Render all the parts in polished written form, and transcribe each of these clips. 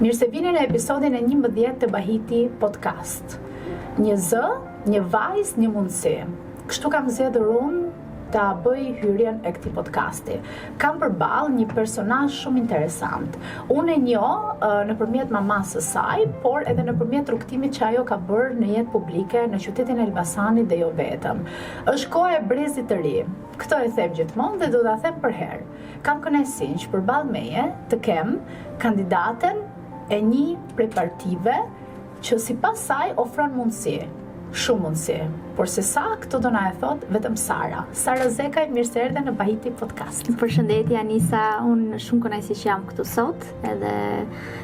Mirë se vini në episodin e 11 të Bahiti Podcast. Një zë, një vajzë, një mundësi. Kështu kam zgjedhur unë ta bëj hyrjen e këtij podcasti. Kam përballë një personazh shumë interesant. Unë e njoh nëpërmjet mamasë së saj, por edhe nëpërmjet rrugëtimit që ajo ka bërë në jetë publike në qytetin e Elbasanit dhe jo vetëm. Është koha e brezit të ri. Këtë e them gjithmonë dhe do ta them përherë. Kam kënaqësinë që përballë meje të kem kandidaten e një prej partive që sipas saj ofron mundësi, shumë mundësi, por se sa këtë do na e thotë vetëm Sara. Sara Zekaj, mirë se erdhe në Bahiti Podcast. Përshëndetje Anisa, unë shumë kënaqësi që jam këtu sot, edhe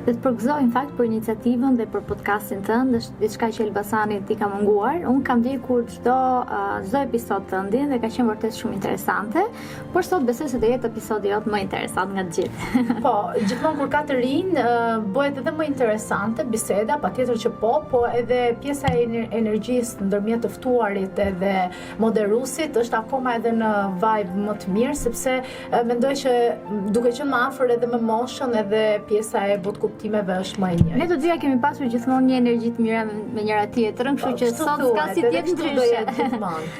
dhe të përgëzoj në fakt për iniciativën dhe për podcastin tënd, është diçka që Elbasanit i ka munguar. Unë kam ndjekur çdo çdo episod tëndin dhe ka qenë vërtet shumë interesante. Por sot besoj se do jetë episodi jot më interesant nga të gjithë. po, gjithmonë kur ka të rinj, bëhet edhe më interesante biseda, patjetër që po, po edhe pjesa e energjisë ndërmjet të ftuarit edhe moderuesit është akoma edhe në vibe më të mirë, sepse mendoj që duke qenë më afër edhe me moshën edhe pjesa e botëkuptimeve është më e njëjtë. Ne të dyja kemi pasur gjithmonë një energji të mirë me njëra tjetrën, kështu po, që sot s'ka si të jetë ndryshe.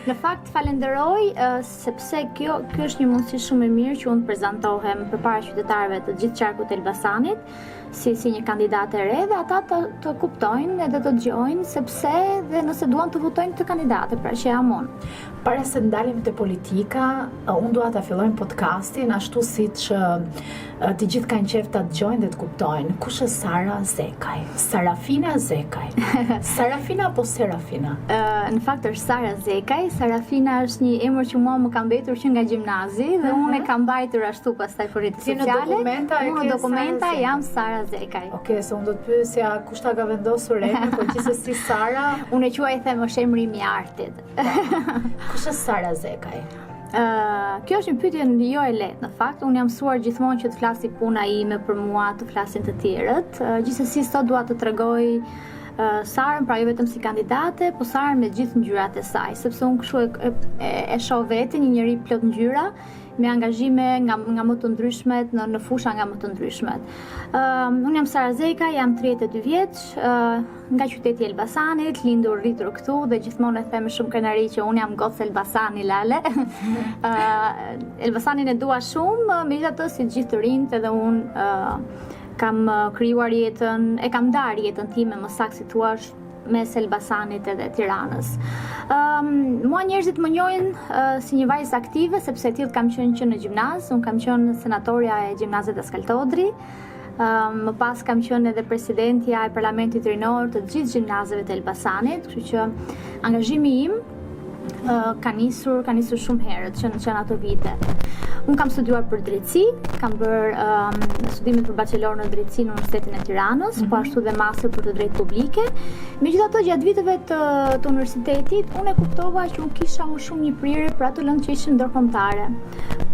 Në fakt falenderoj sepse kjo kjo është një mundësi shumë e mirë që unë të prezantohem përpara qytetarëve të gjithë qarkut të Elbasanit si si një kandidate e re dhe ata të të kuptojnë edhe të dëgjojnë sepse dhe nëse duan të votojnë këtë kandidate, pra që jam unë. Para se të ndalemi te politika, unë dua ta fillojmë podcastin ashtu siç të gjithë kanë qejf ta dëgjojnë dhe të kuptojnë. Kush është Sara Zekaj? Sarafina Zekaj. Sarafina apo Serafina? Ë, në fakt është Sara Zekaj. Sarafina është një emër që mua më ka mbetur që nga gjimnazi dhe unë e kam mbajtur ashtu pastaj për rrjetet sociale. Si në dokumenta e ke? Unë në dokumenta jam Sara Zekaj. Okej, se unë do të pyesja kush ta ka vendosur emrin, por gjithsesi Sara. Unë e quaj them është emri im i artit. Kush është Sara Zekaj? Uh, kjo është një pyetje jo e lehtë në fakt. Unë jam mësuar gjithmonë që të flasi puna ime për mua, të flasin të tjerët. Uh, gjithsesi sot dua të tregoj uh, Sarën, pra jo vetëm si kandidate, po Sarën me gjithë ngjyrat e saj, sepse unë kështu e, e, e shoh veten një njeri plot ngjyra, me angazhime nga nga më të ndryshmet në në fusha nga më të ndryshmet. Ëm uh, unë jam Sara Zekaj, jam 32 vjeç, uh, nga qyteti i Elbasanit, lindur rritur këtu dhe gjithmonë e them me shumë krenari që unë jam gocë Elbasani lale. Ë uh, Elbasanin e dua shumë, megjithatë si të gjithë të rinjtë edhe unë uh, kam krijuar jetën, e kam ndarë jetën time më saktë si thua mes Elbasanit edhe Tiranës. Um, mua njerëzit më njohin uh, si një vajzë aktive sepse e tillë kam qenë që në gjimnaz, unë kam qenë senatorja e gjimnazit Dhaskal Todri. Um, më pas kam qenë edhe presidentja e Parlamentit Rinor të gjithë gjimnazeve të Elbasanit, kështu që angazhimi im uh, ka nisur, ka nisur shumë herët, që në që në ato vite. Unë kam studiuar për drejtësi, kam bërë um, studimet për bachelor në drejtësi në Universitetin e Tiranës, mm -hmm. po mhm. ashtu dhe master për të drejtë publike. Megjithatë, gjatë viteve të, të universitetit, unë e kuptova që unë kisha më shumë një prirje për ato lëndë që ishin ndërkombëtare.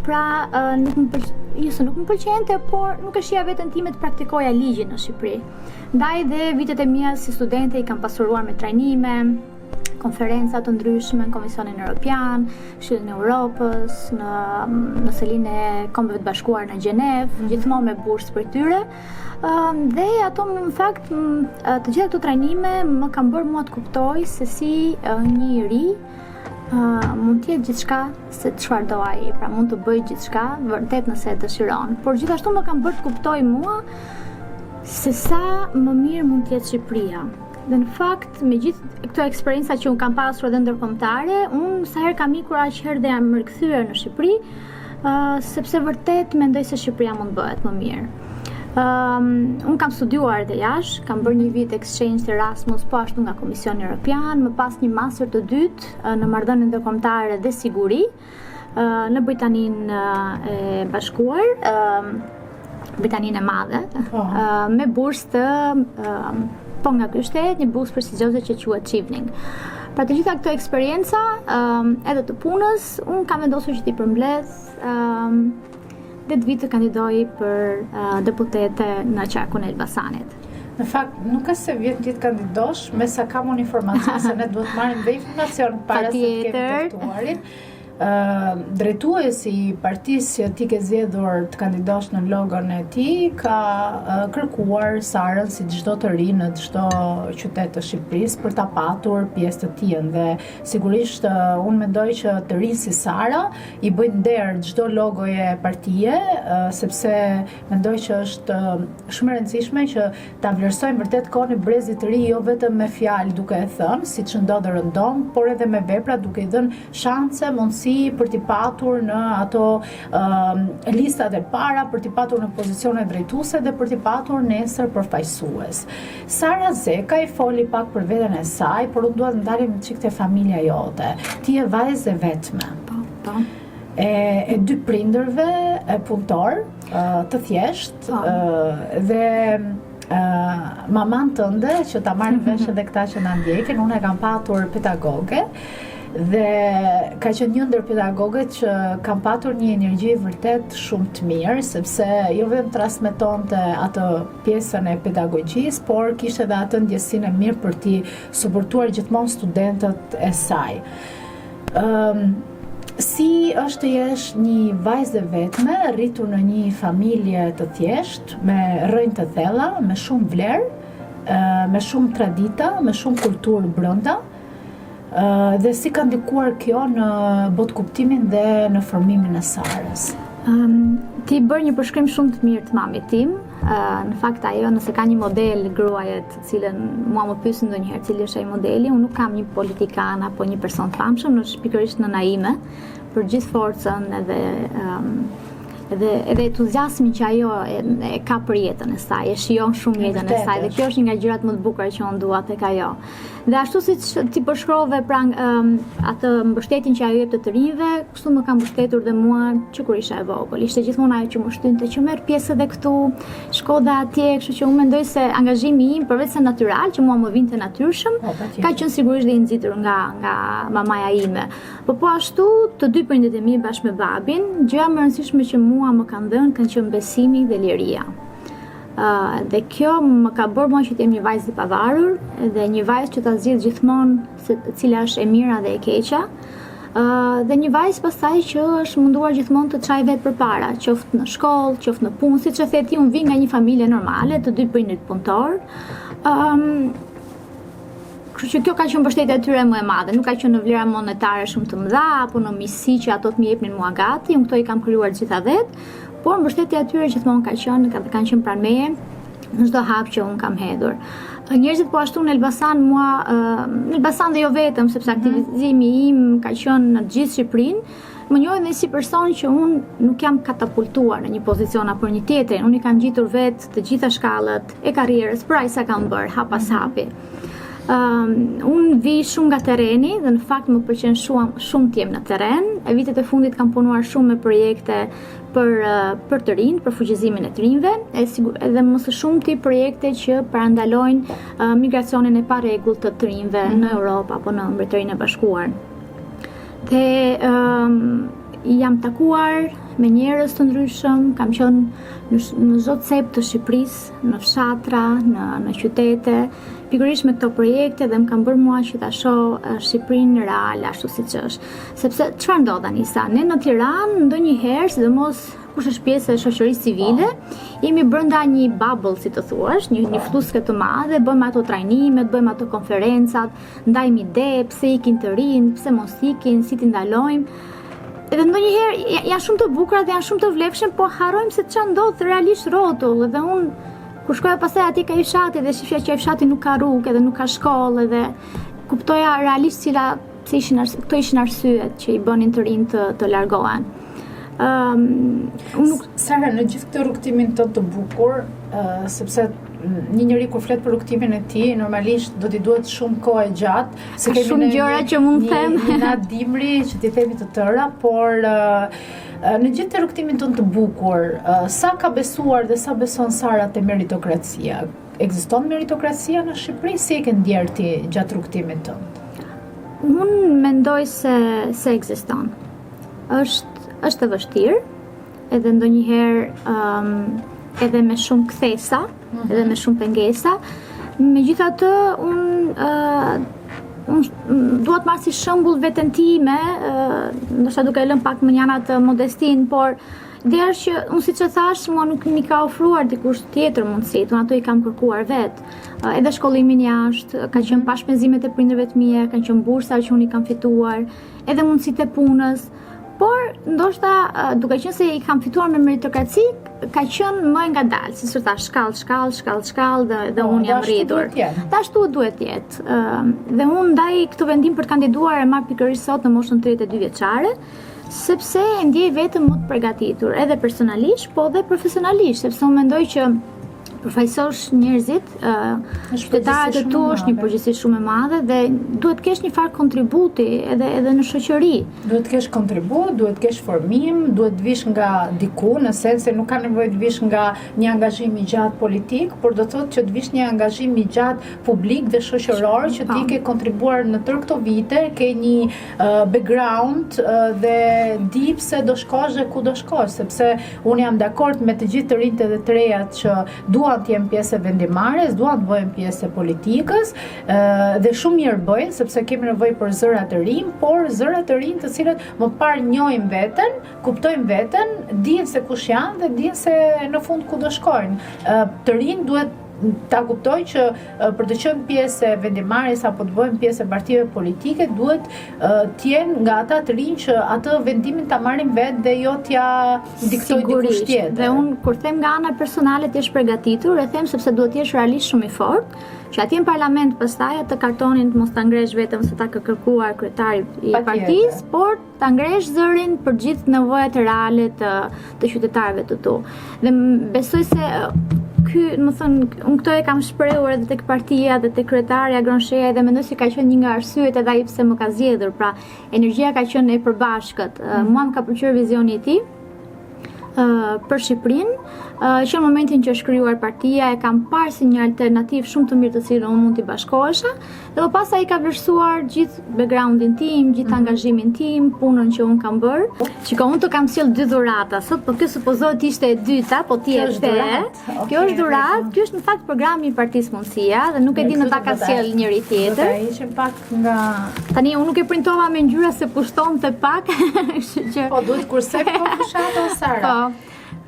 Pra, uh, nuk më pëlq... jo se nuk më pëlqente, por nuk e shihja veten time të praktikoja ligjin në Shqipëri. Ndaj dhe vitet e mia si studente i kam pasuruar me trajnime, konferenca të ndryshme në Komisionin Europian, Këshillin e Europës, në në selinë e Kombeve të Bashkuara në Gjenevë, mm -hmm. gjithmonë me bursë prej tyre. Ëm dhe ato në fakt të gjitha këto trajnime më kanë bërë mua të kuptoj se si një i ri Uh, mund të jetë gjithçka se çfarë do ai, pra mund të bëjë gjithçka vërtet nëse e dëshiron. Por gjithashtu më kanë bërë të kuptoj mua se sa më mirë mund të jetë Shqipëria. Dhe në fakt, me gjithë këto eksperienca që unë kam pasur edhe ndërkombëtare, unë sa herë kam ikur aq herë dhe jam rikthyer në Shqipëri, uh, sepse vërtet mendoj se Shqipëria mund të bëhet më mirë. Um, unë kam studiuar edhe jashtë, kam bërë një vit exchange të Erasmus po ashtu nga Komisioni Europian, më pas një master të dytë uh, në marrëdhënie ndërkombëtare dhe siguri uh, në Britaninë uh, e Bashkuar, uh, Britaninë e Madhe, po. uh, me bursë të uh, po nga ky shtet, një bursë prestigjioze që quhet Chevening. Pra të gjitha këto eksperienca, um, edhe të punës, unë kam vendosur që t'i përmbledh um, dhe të vij të kandidoj për uh, deputete në qarkun e Elbasanit. Në fakt, nuk është se vjen ti të kandidosh, me sa kam unë informacion, se ne duhet marrim dhe informacion para se të kemi të ftuarin. Drejtuesi i partisë që ti ke zgjedhur të kandidosh në logon e tij ka kërkuar Sarën si çdo të ri në çdo qytet të Shqipërisë për ta patur pjesë të tijën dhe sigurisht unë mendoj që të rinj si Sara i bëjnë nder çdo logoje partie sepse mendoj që është shumë e rëndësishme që Ta vlerësojmë vërtet kohën e brezit të ri jo vetëm me fjalë duke e thënë, siç ndodh rëndom, por edhe me vepra duke i dhënë shanse, mundësi për t'i patur në ato listat e para, për t'i patur në pozicione drejtuese dhe për t'i patur nesër përfaqësues. Sara Zekaj foli pak për veten e saj, por unë dua të ndalem një çik te familja jote. Ti je vajzë e vetme. Po, po. E, e dy prindërve e punëtorë, të thjeshtë po. dhe mamanë tënde që ta marrin vesh edhe këta që na ndjekin, unë e kam patur pedagoge dhe ka qenë një ndër pedagoget që kam patur një energji vërtet shumë të mirë, sepse jo vetëm transmetonte atë pjesën e pedagogjisë, por kishte edhe atë ndjesinë e mirë për t'i suportuar gjithmonë studentët e saj. Ëm Si është të jesh një vajzë e vetme, rritur në një familje të thjeshtë, me rrënjë të thella, me shumë vlerë, me shumë tradita, me shumë kulturë brenda, dhe si ka ndikuar kjo në botëkuptimin dhe në formimin e Sarës? Um, ti bëre një përshkrim shumë të mirë të mamit tim. Uh, në fakt ajo nëse ka një model gruaje të cilën mua më pyesin ndonjëherë cili është ai modeli, unë nuk kam një politikan apo një person të famshëm, është pikërisht nëna ime për gjithë forcën edhe um, edhe edhe entuziazmin që ajo e, e ka për jetën e saj, e shijon shumë jetën e saj dhe kjo është një nga gjërat më të bukura që unë dua tek ajo. Dhe ashtu siç ti përshkrove pra um, atë mbështetjen që ajo jepte të rinjve, Kështu më ka mbështetur dhe mua që kur isha e vogël. Ishte gjithmonë ajo që më shtynte që merr pjesë edhe këtu, shko dhe atje, kështu që unë mendoj se angazhimi im përveç se natyral, që mua më vinte natyrshëm, po, ka qenë sigurisht dhe i nxitur nga nga mamaja ime. Po po ashtu, të dy prindërit e mi bashkë me babin, gjëja më e rëndësishme që mua më kanë dhënë kanë qenë besimi dhe liria. Uh, dhe kjo më ka bërë mua që të jem një vajzë e pavarur dhe një vajzë që ta zgjidh gjithmonë se cila është e mira dhe e keqja. Uh, dhe një vajzë pastaj që është munduar gjithmonë të çajë vetë përpara, qoftë në shkollë, qoftë në punë, siç e the ti, unë vij nga një familje normale, të dy prindërit punëtorë. Ëm um, Kështu që kjo ka qenë mbështetja e tyre më e madhe, nuk ka qenë në vlera monetare shumë të mëdha apo në miqësi që ato të më jepnin mua gati, unë këto i kam krijuar të gjitha vetë, por mbështetja e tyre gjithmonë ka qenë, ka kanë qenë pranë meje në çdo hap që unë kam hedhur. Njerëzit po ashtu në Elbasan mua në Elbasan dhe jo vetëm sepse mhm. aktivizimi im ka qenë në të gjithë Shqipërinë, më njohin dhe si person që unë nuk jam katapultuar në një pozicion apo një tjetrin, unë i kam ngjitur vetë të gjitha shkallët e karrierës për aq sa kam bërë hap pas mhm. hapi. Um, unë vij shumë nga terreni dhe në fakt më pëlqen shumë shumë të jem në terren. E vitet e fundit kam punuar shumë me projekte për për të rinjtë, për fuqizimin e të rinjve, e sigur, edhe më së shumti projekte që parandalojnë uh, migracionin e parregullt të të rinjve mm -hmm. në Europë apo në Mbretërinë e Bashkuar. Dhe um, jam takuar me njerëz të ndryshëm, kam qenë në, në çdo cep të Shqipërisë, në fshatra, në në qytete, pikërisht me këto projekte dhe më kanë bërë mua që ta shoh Shqipërinë reale ashtu siç është. Sepse çfarë ndodh Anisa? Ne në Tiranë ndonjëherë, sidomos kush është pjesë e shoqërisë civile, po. jemi brenda një bubble, si të thuash, një një po. flluske të madhe, bëjmë ato trajnimet, bëjmë ato konferencat, ndajmë ide, pse ikin të rinjtë, pse mos ikin, si t'i ndalojmë. Edhe ndonjëherë janë shumë të bukura dhe janë shumë të vlefshme, po harrojmë se çfarë ndodh realisht rrotull dhe unë kur shkoja pastaj atje ka fshati dhe shifja që ai fshati nuk ka rrugë edhe nuk ka shkollë edhe kuptoja realisht cila pse ishin këto ishin arsyet që i bënin të rinjtë të, të largohen. Ëm um, unë nuk Sara në gjithë këtë rrugëtimin tënd të bukur, uh, sepse një njeri kur flet për rrugëtimin e tij, normalisht do t'i duhet shumë kohë e gjatë, se kemi shumë gjëra që mund të them. Një natë dimri që t'i themi të tëra, por uh, në gjithë këtë rrugëtimin tënd të bukur, uh, sa ka besuar dhe sa beson Sara te meritokracia? Ekziston meritokracia në Shqipëri? Si e ke ndjerë ti gjatë rrugëtimit tënd? Unë mendoj se se ekziston. Është është e vështirë, edhe ndonjëherë um, edhe me shumë kthesa, mm -hmm. edhe me shumë pengesa. Megjithatë, unë uh, Unë dua të marr si shembull veten time, ndoshta duke e lënë pak mënjanë atë modestinë, por ideja është që unë siç e thashë, mua nuk m'i ka ofruar dikush tjetër mundësitë, unë ato i kam kërkuar vetë. Edhe shkollimin jashtë, ka qenë mhm. pa shpenzimet e prindërve të mi, kanë qenë bursa që unë i kam fituar, edhe mundësitë e punës. Por, ndoshta, duke qenë se i kam fituar me meritokraci, ka qenë më e ngadaltë, siç thashë, shkallë, shkallë, shkallë, shkallë dhe, dhe po, unë jam rritur. Dhe ashtu duhet të jetë. Dhe unë ndaj këtë vendim për të kandiduar e marr pikërisht sot në moshën 32 vjeçare, sepse e ndjej veten më të përgatitur, edhe personalisht, po dhe profesionalisht, sepse unë mendoj që përfaqësosh njerëzit, qytetarët e tu është një përgjegjësi shumë e madhe dhe duhet të kesh një farë kontributi edhe edhe në shoqëri. Duhet të kesh kontribut, duhet të kesh formim, duhet të vish nga diku, në sens se nuk ka nevojë të vish nga një angazhim i gjatë politik, por do të thotë që të vish një angazhim i gjatë publik dhe shoqëror që ti po. ke kontribuar në tërë këto vite, ke një uh, background uh, dhe di pse do shkosh dhe ku do shkosh, sepse Unë jam dakord me të gjithë të rinjtë dhe të rejat që duan të jenë pjesë e vendimmarrjes, duan të bëhen pjesë e politikës, dhe shumë mirë bëjnë sepse kemi nevojë për zëra të rinj, por zëra të rinj të cilët më parë njohin veten, kuptojnë veten, dinë se kush janë dhe dinë se në fund ku do shkojnë. Të rinjtë duhet ta kuptojnë që për të qenë pjesë e vendimmarrjes apo të bëhen pjesë e partive politike duhet të jenë nga ata të rinj që atë vendimin ta marrin vetë dhe jo t'ia diktojë dikush tjetër. Dhe unë kur them nga ana personale të jesh përgatitur, e them sepse duhet të jesh realisht shumë i fortë, që atje në parlament pastaj atë kartonin të mos ta ngresh vetëm se ta ka kërkuar kryetari i partisë, por ta ngresh zërin për gjithë nevojat reale të të qytetarëve të tu. Dhe besoj se ky, domethënë, unë këtë e kam shprehur edhe tek partia dhe tek kryetari Agron Shehaj dhe mendoj se ka qenë një nga arsyet edhe ai pse më ka zgjedhur. Pra, energjia ka qenë e përbashkët. Mm -hmm. Mua më ka pëlqyer vizioni i tij për Shqipërinë, që në momentin që është krijuar partia e kam parë si një alternativë shumë të mirë të cilën unë mund t'i bashkohesha Dhe më pas ai ka vlerësuar gjithë backgroundin tim, gjithë mm -hmm. angazhimin tim, punën që unë kam bërë. Shiko, unë të kam sjellë dy dhurata sot, po kjo supozohet ishte e dyta, po ti e the. Okay, kjo është dhuratë, kjo është në fakt programi i Partisë Mundësia dhe nuk e di në ta ka sjellë njëri tjetër. Do ta heqim pak nga Tani unë nuk e printova me ngjyra se kushtonte pak, kështu që Po duhet kursej po fushata Sara. Po.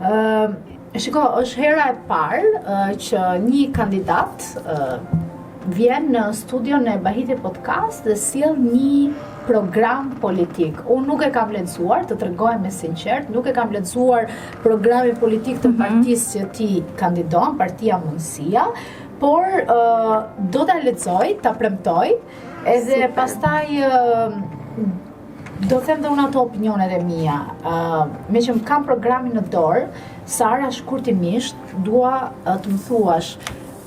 Ëm Shiko, është hera e parë që një kandidat vjen në studion e Bahiti Podcast dhe sjell një program politik. Unë nuk e kam lexuar, të tregohem e sinqertë, nuk e kam lexuar programin politik të mhm. partisë që ti kandidon, Partia Mundësia, por uh, do ta lexoj, ta premtoj, edhe Super. pastaj uh, Do them dhe unë ato opinionet e mia. Uh, meqë kam programin në dorë, Sara shkurtimisht dua uh, të më thuash,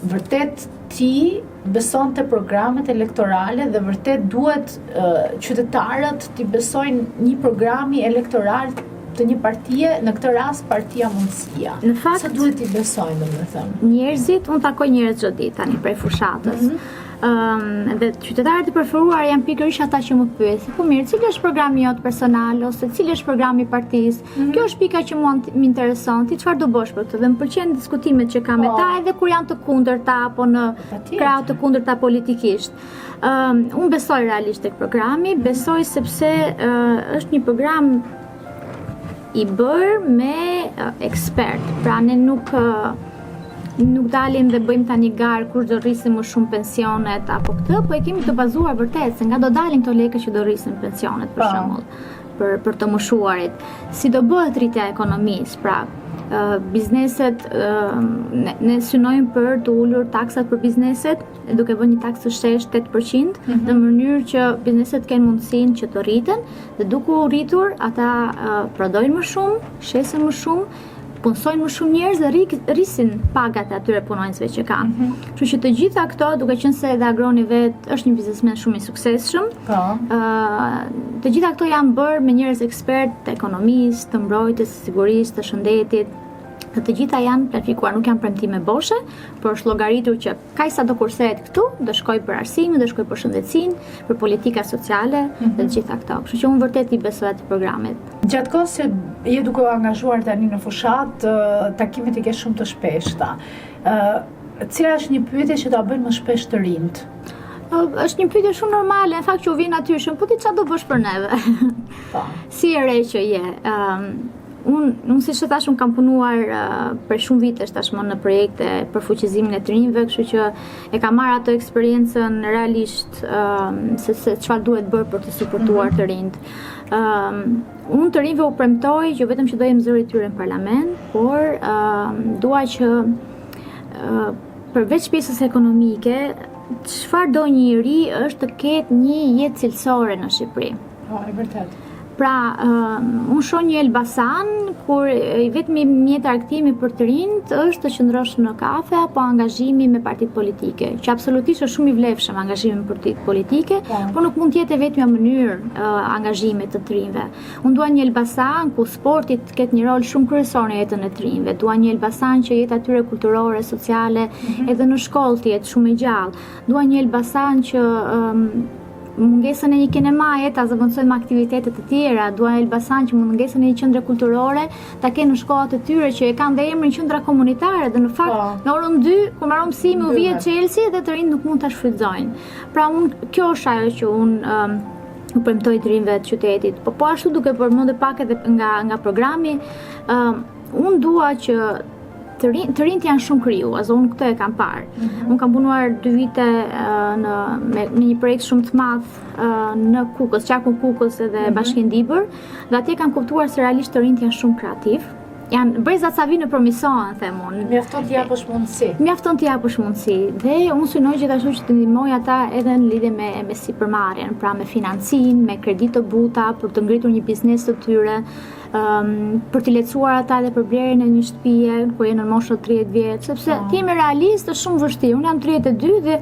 vërtet ti beson te programet elektorale dhe vërtet duhet uh, qytetarët t'i besojnë një programi elektoral të një partie, në këtë rast partia Mundësia. Në fakt, sa duhet t'i besojnë, domethënë? Njerëzit, unë takoj njerëz çdo ditë tani prej fushatës. Mm -hmm. Um, dhe qytetarët e preferuar janë pikërisht ata që më pyesin, po mirë, cili është programi jot personal ose cili është programi i partisë? Mm -hmm. Kjo është pika që mua më intereson. Ti çfarë do bësh për këtë? Dhe më pëlqejnë diskutimet që kam me po. ta edhe kur janë të kundërta apo në krah të kundërta politikisht. Um, unë besoj realisht tek programi, mhm. besoj sepse uh, është një program i bërë me ekspertë. Pra ne nuk nuk dalim dhe bëjmë tani garë kush do rrisim më shumë pensionet apo këtë, po e kemi të bazuar vërtet se nga do dalin këto lekë që do rrisim pensionet për po. shembull për për të moshuarit. Si do bëhet rritja e ekonomisë, pra bizneset ne, ne synojmë për të ulur taksat për bizneset duke vënë një taksë të sheshtë 8% mm -hmm. në mënyrë që bizneset të kenë mundësinë që të rriten Dhe duke u rritur, ata prodhojnë më shumë, shesin më shumë, punësojnë më shumë njerëz dhe rrisin pagat e atyre punonjësve që kanë. Mm -hmm. Kështu që të gjitha këto, duke qenë se edhe Agroni vetë është një biznesmen shumë i suksesshëm, po. ë të gjitha këto janë bërë me njerëz ekspertë të ekonomisë, të mbrojtjes, të sigurisë, të shëndetit. Dhe të gjitha janë planifikuar, nuk janë premtime boshe, por është llogaritur që Kaq sa do kursehet këtu, do shkojë për arsimin, do shkojë për shëndetësinë, për politika sociale mm -hmm. dhe të gjitha këto. Kështu që unë vërtet i besoj atij programit. Gjatë kohës që je duke u angazhuar tani në fushatë, takimet i ke shumë të shpeshta. Ë, cila është një pyetje që ta bëjnë më shpesh të rinjtë? Është një pyetje shumë normale, në fakt që u vjen natyrshëm, po ti çfarë do bësh për neve? Po. si e re që je. Ëm um, unë unë siç e thashë, unë kam punuar uh, për shumë vitesh tashmë në projekte për fuqizimin e të rinjve, kështu që e kam marrë atë eksperiencën realisht um, se se çfarë duhet bërë për të suportuar mm -hmm. të rinjtë. Um, unë të rinjve u premtoj që vetëm që do jem zëri i tyre në parlament, por um, dua që uh, përveç pjesës ekonomike, çfarë do një i ri është të ketë një jetë cilësore në Shqipëri. Po, e vërtetë. Pra, uh, unë shoh një Elbasan kur i vetmi mjet argëtimi për të rinjtë është të qëndrosh në kafe apo angazhimi me partitë politike, që absolutisht është shumë i vlefshëm angazhimi me partitë politike, po. por nuk mund të jetë e vetmja mënyrë uh, angazhimit të të rinjve. Unë dua një Elbasan ku sporti të ketë një rol shumë kryesor në jetën e të rinjve. Dua një Elbasan që jeta e tyre kulturore, sociale, mm -hmm. edhe në shkollë të jetë shumë e gjallë. Dua një Elbasan që um, mungesën e një kinemaje ta zëvendësojnë me aktivitete të tjera. Dua një Elbasan që mungesën e një qendre kulturore ta kenë në shkollat e tyre që e kanë dhe emrin qendra komunitare dhe në fakt po. në orën 2 kur mbaron mësimi u vihet çelësi dhe të rinjtë nuk mund ta shfrytëzojnë. Pra unë kjo është ajo që unë um, u premtoj të rinjve të qytetit. Po po ashtu duke përmendur pak edhe nga nga programi, ëm um, unë dua që të rinj të rinjtë janë shumë krijues, unë këtë e kam parë. Mm -hmm. Unë kam punuar dy vite uh, në me, me një projekt shumë të madh uh, në Kukës, qarkun Kukës edhe mm -hmm. Bashkinë Dibër, dhe atje kam kuptuar se realisht të rinjtë janë shumë kreativ. Janë brezat sa vijnë përmirësohen, them unë. Mjafton t'i japësh mundësi. Mjafton t'i japësh mundësi. Dhe unë synoj gjithashtu që të ndihmoj ata edhe në lidhje me me sipërmarrjen, pra me financim, me kredi të buta për të ngritur një biznes të tyre, um, për t'i lehtësuar ata edhe për blerjen e një shtëpie kur janë në moshën 30 vjeç, sepse po. të jemi realist është shumë vështirë. Unë jam 32 dhe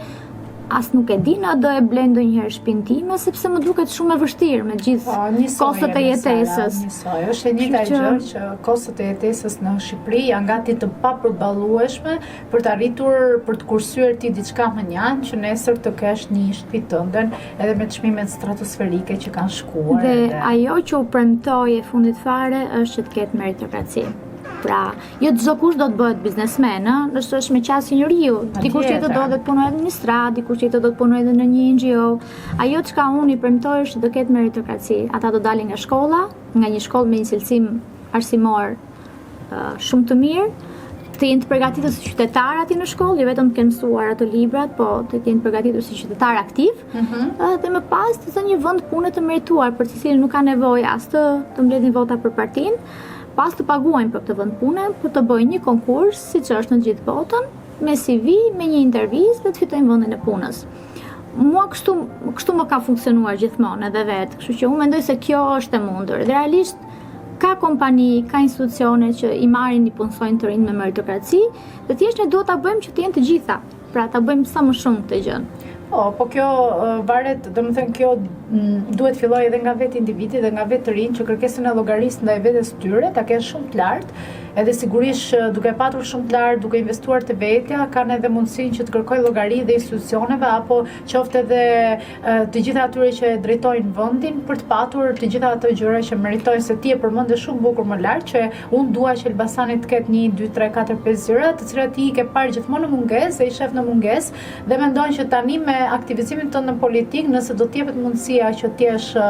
as nuk e di në do e blej ndonjëherë shtëpinë time sepse më duket shumë e vështirë me gjithë po, njësoj kostot e jemi, Sara, jetesës. Njësoj, është e njëjta Kështu gjë që që kostot e jetesës në Shqipëri janë gati të papërballueshme për të arritur për të kursyer ti diçka mënjanë që nesër të kesh një shtëpi tënden edhe me çmimet stratosferike që kanë shkuar Dhe edhe. ajo që u premtoj e fundit fare është që të ketë meritokraci. Pra, jo çdo kush do të bëhet biznesmen, ë, është është me qasje njeriu. Dikush tjetër do Patjetër. të punojë në administratë, dikush tjetër do të punojë edhe në një NGO. Ajo çka unë i premtoj është që do ketë meritokraci. Ata do dalin nga shkolla, nga një shkollë me një cilësim arsimor ë, shumë të mirë, të jenë të përgatitur si qytetar aty në shkollë, jo vetëm të kenë mësuar ato librat, po të jenë të përgatitur si qytetar aktiv. Mm -hmm. ë, dhe më pas të zënë një vend pune të merituar për të cilin nuk ka nevojë as të të mbledhin vota për partinë, pas të paguajnë për këtë vend pune, por të bëjnë një konkurs siç është në gjithë botën, me CV, me një intervistë dhe të fitojnë vendin e punës. Mua kështu kështu më ka funksionuar gjithmonë edhe vetë, kështu që unë mendoj se kjo është e mundur. Dhe realisht ka kompani, ka institucione që i marrin, i punësojnë të rinj me meritokraci, dhe thjesht ne duhet ta bëjmë që të jenë të gjitha. Pra ta bëjmë sa më shumë këtë gjë. Po, po kjo ë, varet, domethënë kjo mm, duhet filloj edhe nga vetë individi dhe nga vetë të rinj që kërkesën e llogarisë ndaj vetes tyre ta kenë shumë të lartë, edhe sigurisht që duke patur shumë të lartë, duke investuar te vetja, kanë edhe mundësinë që të kërkojnë llogari dhe institucioneve apo qoftë edhe ë, të gjitha atyre që e drejtojnë vendin për të patur të gjitha ato gjëra që meritojnë se ti e përmende shumë bukur më lart që unë dua që Elbasani të ketë 1 2 3 4 5 gjëra, të cilat ti i ke parë gjithmonë në mungesë dhe i shef në mungesë dhe mendon që tani me aktivizimin tënd në politikë, nëse do të jepet mundësia që të jesh ë,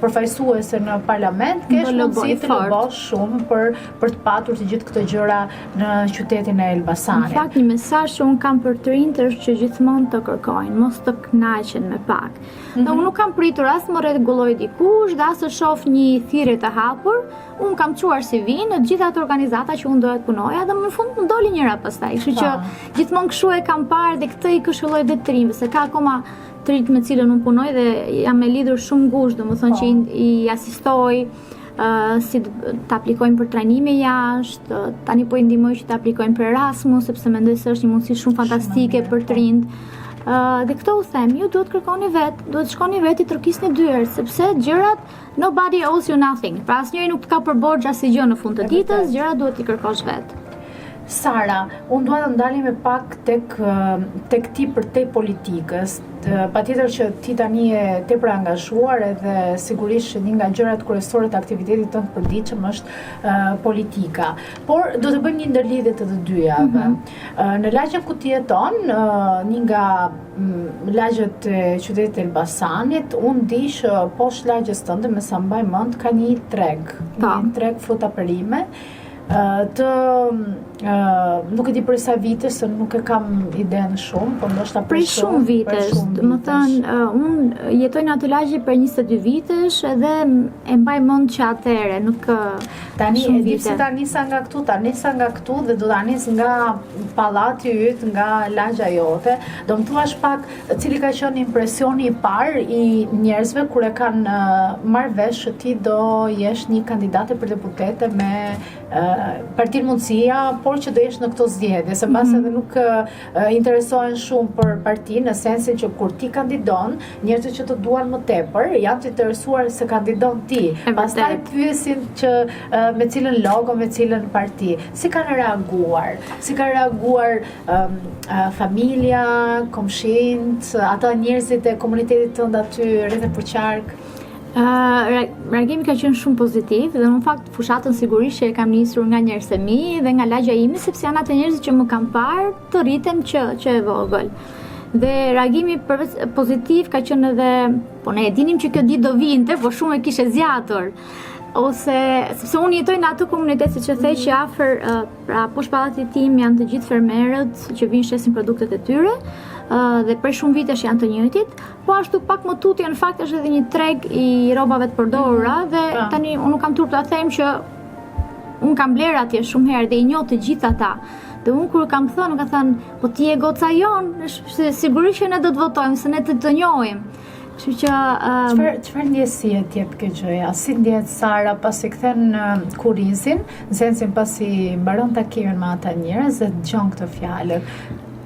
përfaqësuese në parlament, kesh Do loboj mundësi të fort. lobosh shumë për për të patur të gjithë këto gjëra në qytetin e Në Elbasanit. fakt, një mesazh që unë kam për të rinjtë është që gjithmonë të kërkojnë, mos të kënaqen me pak. Mm -hmm. Dhe unë nuk kam pritur as më rregulloj dikush dhe as të shoh një thirrje të hapur. Unë kam çuar CV në të gjitha ato organizata që unë doja të punoja dhe më në fund më doli njëra pastaj. Kështu që Po. gjithmonë kështu e kam parë dhe këtë i këshilloj dhe të rinjve, se ka akoma të rinjt me cilën unë punoj dhe jam e lidhur shumë ngushtë, domethënë Po. që i, i asistoj uh, si të, të aplikojnë për trajnime jashtë, uh, tani po i ndihmoj që të aplikojnë për Erasmus sepse mendoj se është një mundësi shumë fantastike mirë, për të po. rinjt. Uh, dhe këto u them, ju duhet kërkoni vet, duhet shkoni vet i trokisni dyert, sepse gjërat nobody owes you nothing. Pra asnjëri nuk të ka për borxh asnjë gjë në fund të E ditës, vërtet. gjërat duhet t'i kërkosh vet. Sara, unë dua të ndalemi pak tek tek ti përtej politikës. Patjetër që ti tani je tepër e angazhuar edhe sigurisht që një nga gjërat kryesore të aktivitetit tënd të përditshëm është uh, politika. Por do të bëjmë një ndërlidhje të të dyjave. Mm -hmm. Në lagjen ku ti jeton, një nga mm, lagjet e qytetit të Elbasanit, unë di që poshtë lagjes tënde, me sa mbaj mend, ka një treg, po. një treg fruta perime. Të nuk e di prej sa vitesh, se nuk e kam idenë shumë, po ndoshta prej shumë vitesh. Domethënë, unë jetoj në atë lagje prej 22 vitesh edhe e mbaj mend që atëherë, nuk Tani e di pse ta nisa nga këtu, ta nisa nga këtu dhe do ta nis nga pallati yt, nga lagja jote. Do më thuash pak cili ka qenë impresioni i parë i njerëzve kur e kanë marrë vesh që ti do jesh një kandidate për deputete me Partinë Mundësia, por që do jesh në këto zgjedhje, se mbase mm -hmm. edhe nuk interesohen shumë për partinë në sensin që kur ti kandidon, njerëzit që të duan më tepër janë të interesuar se kandidon ti. Pastaj pyesin që me cilën logo, me cilën parti. Si kanë reaguar? Si ka reaguar um, familja, komshinjtë, ata njerëzit e komunitetit tënd aty rreth e përqark? Uh, reagimi ka qenë shumë pozitiv dhe në fakt fushatën sigurisht që e kam nisur nga njerëzit e mi dhe nga lagja ime sepse janë ata njerëzit që më kanë parë të rritem që që e vogël. Dhe reagimi përveç pozitiv ka qenë edhe po ne e dinim që kjo ditë do vinte, po shumë e kishe zgjatur. Ose sepse unë jetoj në atë komunitet siç e the që afër pra poshtë pallatit tim janë të gjithë fermerët që vijnë shesin produktet e tyre dhe prej shumë vitesh janë të njëjtit. Po ashtu pak më tutje në fakt është edhe një treg i rrobave të përdorura mhm. dhe po. tani unë nuk kam turp ta them që unë kam blerë atje shumë herë dhe i njoh të gjithë ata. Dhe unë kur kam thënë, kanë thënë, po ti je goca jonë, sigurisht që ne do të votojmë, se ne të të njohim. Kështu që um, çfarë çfarë ndjesie të jep kjo gjëja? Si ndjehet Sara pasi kthen kurrizin, në sensin pasi mbaron takimin me ata njerëz dhe dëgjon këto fjalët?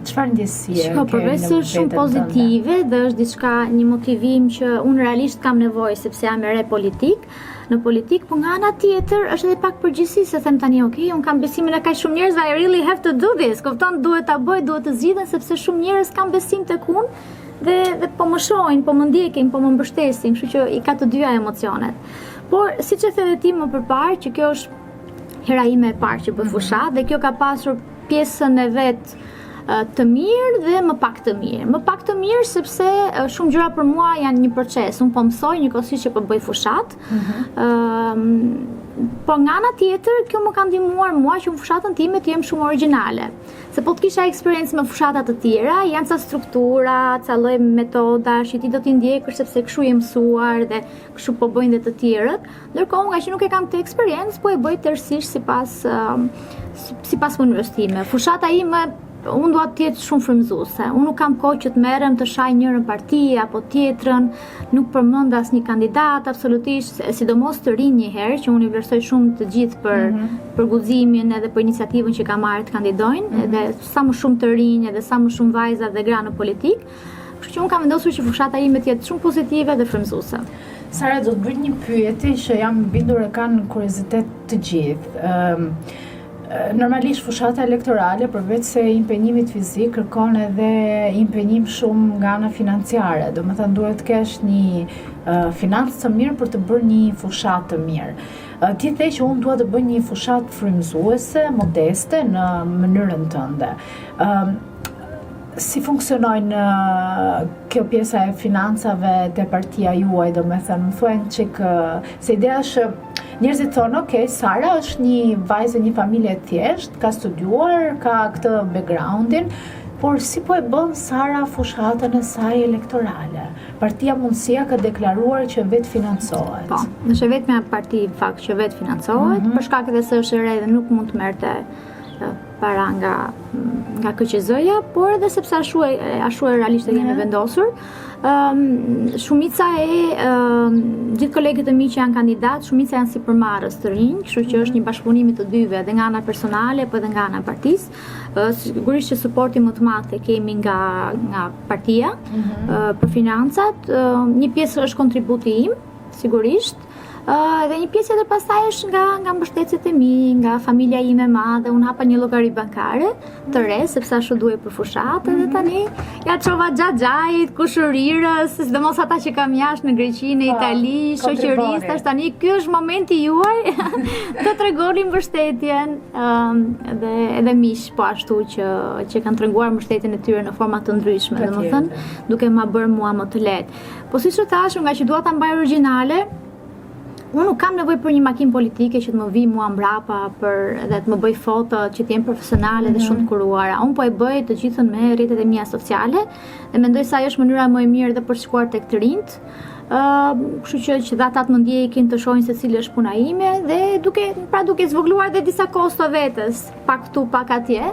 Çfarë ndjesie Shiko, përveç se është shumë pozitive dhe është diçka një motivim që unë realisht kam nevojë sepse jam e re politik, në politikë, po nga ana tjetër është edhe pak përgjegjësi se them tani, ok, unë kam besimin e kaq shumë njerëzve, I really have to do this. Kupton, duhet ta bëj, duhet të zgjidhem sepse shumë njerëz kanë besim tek unë dhe dhe po më shohin, po më ndjekin, po më mbështesin, kështu që i ka të dyja emocionet. Por siç e the edhe ti më përparë që kjo është hera ime e parë që bëj mhm. fushatë dhe kjo ka pasur pjesën e vet të mirë dhe më pak të mirë. Më pak të mirë sepse shumë gjëra për mua janë një proces. Unë po mësoj njëkohësisht që po bëj fushatë. Mm -hmm. por nga ana tjetër, kjo më ka ndihmuar mua që në fushatën time të jem shumë origjinale. Se po të kisha eksperiencë me fushata të tjera, janë ca struktura, ca lloj metoda që ti do t'i ndjekësh sepse kështu je mësuar dhe kështu po bëjnë dhe të tjerët. Ndërkohë, ngaqë nuk e kam këtë eksperiencë, po e bëj tërësisht sipas sipas mënyrës time. Fushata ime unë dua të jetë shumë frymëzuese. Unë nuk kam kohë që të merrem të shaj njërën parti apo tjetrën, nuk përmend asnjë kandidat absolutisht, sidomos të rinj një herë që unë i vlerësoj shumë të gjithë për mm -hmm. për guximin edhe për iniciativën që kanë marrë të kandidojnë, mm -hmm. edhe sa më shumë të rinj edhe sa më shumë vajza dhe gra në politikë. Kështu që unë kam vendosur që fushata ime të jetë shumë pozitive dhe frymëzuese. Sara, do të bëj një pyetje që jam bindur e kanë kuriozitet të gjithë. Ëm normalisht fushata elektorale përveç se impenjimit fizik kërkon edhe impenjim shumë nga ana financiare. Domethënë duhet të kesh një uh, financë të mirë për të bërë një fushatë të mirë. Uh, ti the që unë dua të bëj një fushatë frymëzuese, modeste në mënyrën tënde. Ëm uh, Si funksionojnë kjo pjesa e financave te partia juaj, domethënë, më thuaj një çik, se ideja është njerëzit thonë, ok, Sara është një vajzë e një familje e thjeshtë, ka studiuar, ka këtë backgroundin, por si po e bën Sara fushatën e saj elektorale? Partia Mundësia ka deklaruar që vetëfinancohet. Po, është e vetmja parti në fakt që vetëfinancohet, mm -hmm. për shkak edhe se është e re dhe nuk mund të merrte para nga nga KQZ-ja, por edhe sepse ashtu e ashtu e realisht e kemi mhm. vendosur. Ëm um, shumica e um, gjithë kolegët e mi që janë kandidatë, shumica janë sipërmarrës të rinj, kështu që është një mhm. bashkëpunim i të dyve, edhe nga ana personale, po edhe nga ana e partisë. Uh, sigurisht që suportin më të madh e kemi nga nga partia mm -hmm. uh, për financat, uh, një pjesë është kontributi im, sigurisht. Uh, dhe një pjesë tjetër pastaj është nga nga mbështetësit e mi, nga familja ime e madhe, unë hapa një llogari bankare të re, sepse ashtu duhej për fushatë dhe mhm. tani ja çova xhaxhait, kushërirës, sidomos ata që kam jashtë në Greqi, në po, Itali, shoqërisë, tash tani ky është momenti juaj të tregoni mbështetjen um, dhe edhe miq po ashtu që që kanë treguar mbështetjen e tyre në forma të ndryshme, domethënë duke ma bërë mua më të lehtë. Po siç e thashë, nga që dua ta mbaj origjinale, unë nuk kam nevojë për një makinë politike që të më vijë mua mbrapa për dhe të më bëj foto që të jenë profesionale mm -hmm. dhe shumë të mhm. kuruara. Unë po e bëj të gjithën me rrjetet e mia sociale dhe mendoj se ajo është mënyra më e mirë edhe për të shkuar tek të rinjtë. Ë, uh, kështu që që dhe ata të më ndjekin, të shohin se cila është puna ime dhe duke pra duke zvogëluar dhe disa kosto vetes, pak këtu, pak atje,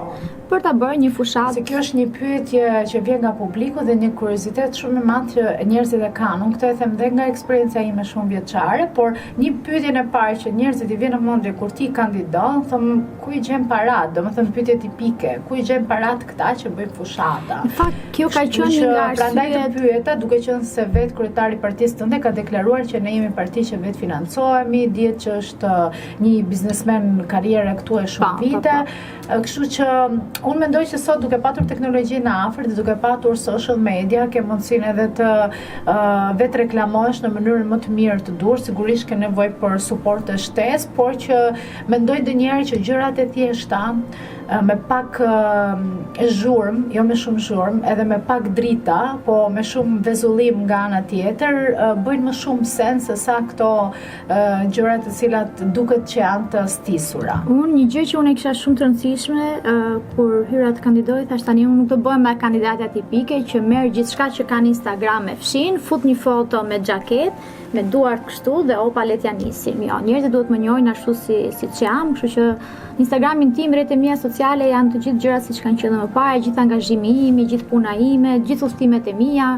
për ta bërë një fushatë. Se kjo është një pyetje që vjen nga publiku dhe një kuriozitet shumë i madh që njerëzit e kanë. Unë këtë e them dhe nga eksperienca ime shumë vjeçare, por një pyetje e parë që njerëzit i vjen në mendje kur ti kandidon, thonë ku i gjen paratë, domethënë pyetje tipike, ku i gjen paratë këta që bëjnë fushata. Në fakt, kjo ka qenë një nga arsyet. Prandaj të pyeta, duke qenë se vetë kryetari i partisë tënde ka deklaruar që ne jemi parti që vetë financohemi, dihet që është një biznesmen karriere këtu e shumë po, vite. Po, po. Kështu që unë mendoj që sot duke patur teknologjinë afër dhe duke patur social media, ke mundësinë edhe të uh, vetë reklamohesh në mënyrën më të mirë të duhur, sigurisht ke nevojë për suporte shtesë, por që mendoj ndonjëherë që gjërat e thjeshta me pak zhurmë, jo me shumë zhurmë, edhe me pak drita, po me shumë vezullim nga ana tjetër, bëjnë më shumë sens se sa këto gjëra të cilat duket që janë të stisura. Unë një gjë që unë e kisha shumë të rëndësishme uh, kur hyra të kandidoj, thashë tani unë nuk do bëhem me kandidatja tipike që merr gjithçka që ka në Instagram e fshin, fut një foto me xhaketë, me duart kështu dhe opa le t'ja nisim. Jo, njerëzit duhet më njohin ashtu si siç jam, kështu që në Instagramin tim, rrjetet e mia sociale janë të gjithë gjërat siç kanë qenë më parë, gjithë angazhimi im, gjithë puna ime, gjithë udhëtimet e mia.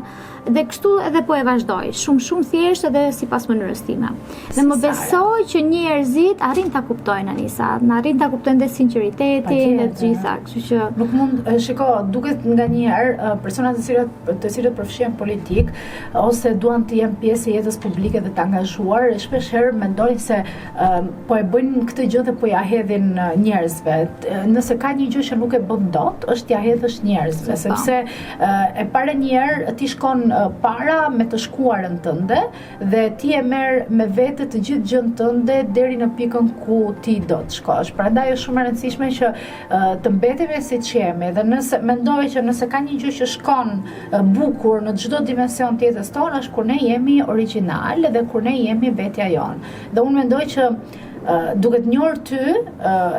Dhe kështu edhe po e vazhdoj, shumë shumë thjesht edhe sipas mënyrës time. Dhe më beso që njerëzit arrin ta kuptojnë Anisa, na arrin ta kuptojnë dhe sinqeritetin dhe të gjitha, kështu që nuk mund shiko, duket nganjëherë personat të cilët të cilët përfshihen politikë ose duan të jenë pjesë e jetës publike dhe të angazhuar, shpesh herë mendojnë se po e bëjnë këtë gjë dhe po ja hedhin njerëzve. Nëse ka një gjë që nuk e bën dot, është t'ja hedhësh njerëzve, po. sepse e para njëherë ti shkon para me të shkuarën tënde dhe ti e merr me vete të gjithë gjënë tënde deri në pikën ku ti do të shkosh. Prandaj është shumë e rëndësishme që të mbetemi siç jemi dhe nëse mendoj që nëse ka një gjë që shkon bukur në çdo dimension të jetës tonë është kur ne jemi origjinal dhe kur ne jemi vetja jonë. Dhe unë mendoj që duke të njohur ty,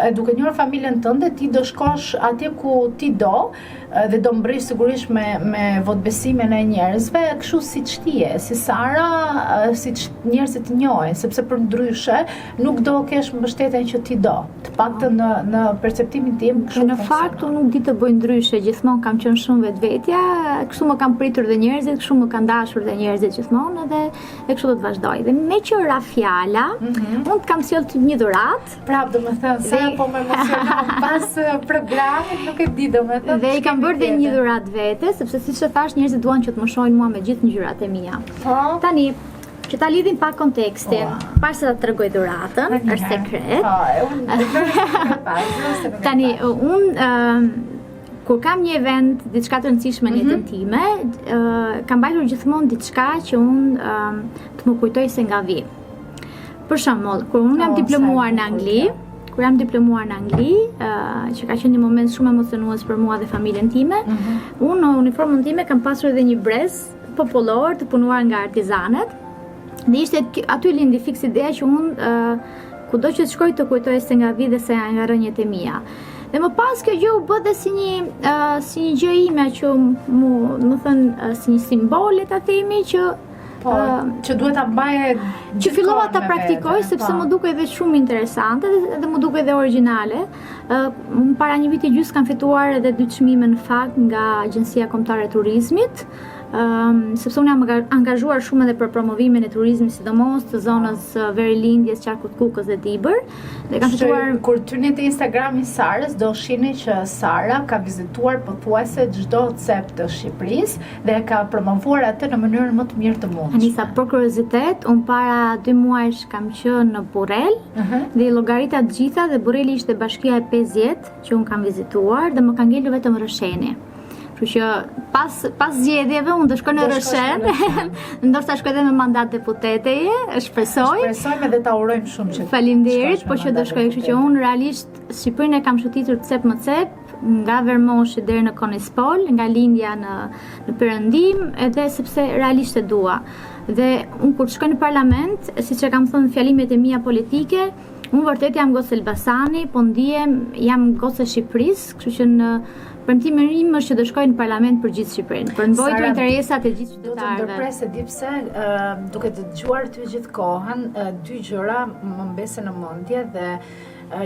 e duke njohur familjen tënde, ti do shkosh atje ku ti do dhe do mbërrish sigurisht me me votëbesimin e njerëzve, kështu siç ti je, si Sara, siç njerëzit të njohin, sepse përndryshe nuk do kesh mbështetjen që ti do. Të paktën në në perceptimin tim, kështu. Në fakt unë nuk di të bëj ndryshe, gjithmonë kam qenë shumë vetvetja, kështu më kanë pritur dhe njerëzit, kështu më kanë dashur dhe njerëzit gjithmonë edhe Dhe kështu do të vazhdoj. Dhe meqë ra fjala, mm -hmm. unë të kam sjellë një dhuratë. Prapë, domethënë, sa dhe... po më emocionon pas eh, programit, nuk e di, domethënë. Dhe i kam bërë dhe një dhuratë vetes, sepse siç të thashë, njerëzit duan që të më shohin mua me gjithë ngjyrat e mia. Po. Tani, që ta lidhim pak kontekstin, oh. para se ta tregoj dhuratën, është sekret. Po, unë Tani, unë uh, Kur kam një event, diçka të rëndësishme në jetën mhm. time, uh, kam mbajtur gjithmonë diçka që unë uh, të më kujtoj se nga vi. Për shembull, kur unë jam oh, diplomuar në Angli, kur jam diplomuar në Angli, uh, që ka qenë një moment shumë emocionues për mua dhe familjen time, mm -hmm. unë në uniformën time kam pasur edhe një brez popullor të punuar nga artizanet. Dhe ishte aty lindi fiks ideja që unë uh, kudo që të shkoj të kujtoj se nga vi dhe se nga rrënjët e mia. Dhe më pas kjo gjë u bë dhe si një uh, si një gjë ime që mu, domethënë uh, si një simbol le ta themi që Po, uh, që duhet ta mbaje që fillova ta praktikoj sepse po. më dukej edhe shumë interesante dhe, dhe më dukej edhe origjinale. Uh, para një viti gjysmë kam fituar edhe dy çmime në fakt nga Agjencia Kombëtare e Turizmit. Um, sepse unë jam angazhuar shumë edhe për promovimin e turizmit, sidomos të zonës verilindjes, qarkut Kukës dhe Dibër. Dhe kam fituar kur të hyni te Instagrami i Sarës do shihni që Sara ka vizituar pothuajse çdo cep të Shqipërisë dhe e ka promovuar atë në mënyrën më të mirë të mundshme. Anisa, për kuriozitet, unë para dy muajsh kam qenë në Burrel uh mhm. -huh. dhe i llogarita të gjitha dhe Burreli ishte bashkia e 50 që unë kam vizituar dhe më ka ngelur vetëm Rrësheni. Kështu që pas pas zgjedhjeve unë do shkoj në Rrëshen. Ndoshta shkoj edhe me mandat deputeteje, shpresoj. Shpresojmë edhe ta urojmë shumë që. Faleminderit, po që do shkoj, kështu që unë realisht Shqipërinë e kam shëtitur cep më cep, nga Vermoshi deri në Konispol, nga lindja në në perëndim, edhe sepse realisht e dua. Dhe unë kur të shkoj në parlament, siç e kam thënë në fjalimet e mia politike, Unë vërtet jam gocë Elbasani, po ndihem jam gocë e Shqipërisë, kështu që në premtimi im është që do shkoj në parlament për gjithë Shqipërinë, për mbrojtur interesat e gjithë qytetarëve. Do të ndërpres e di pse, duke të dëgjuar ty gjithë kohën, dy gjëra më mbesin në mendje dhe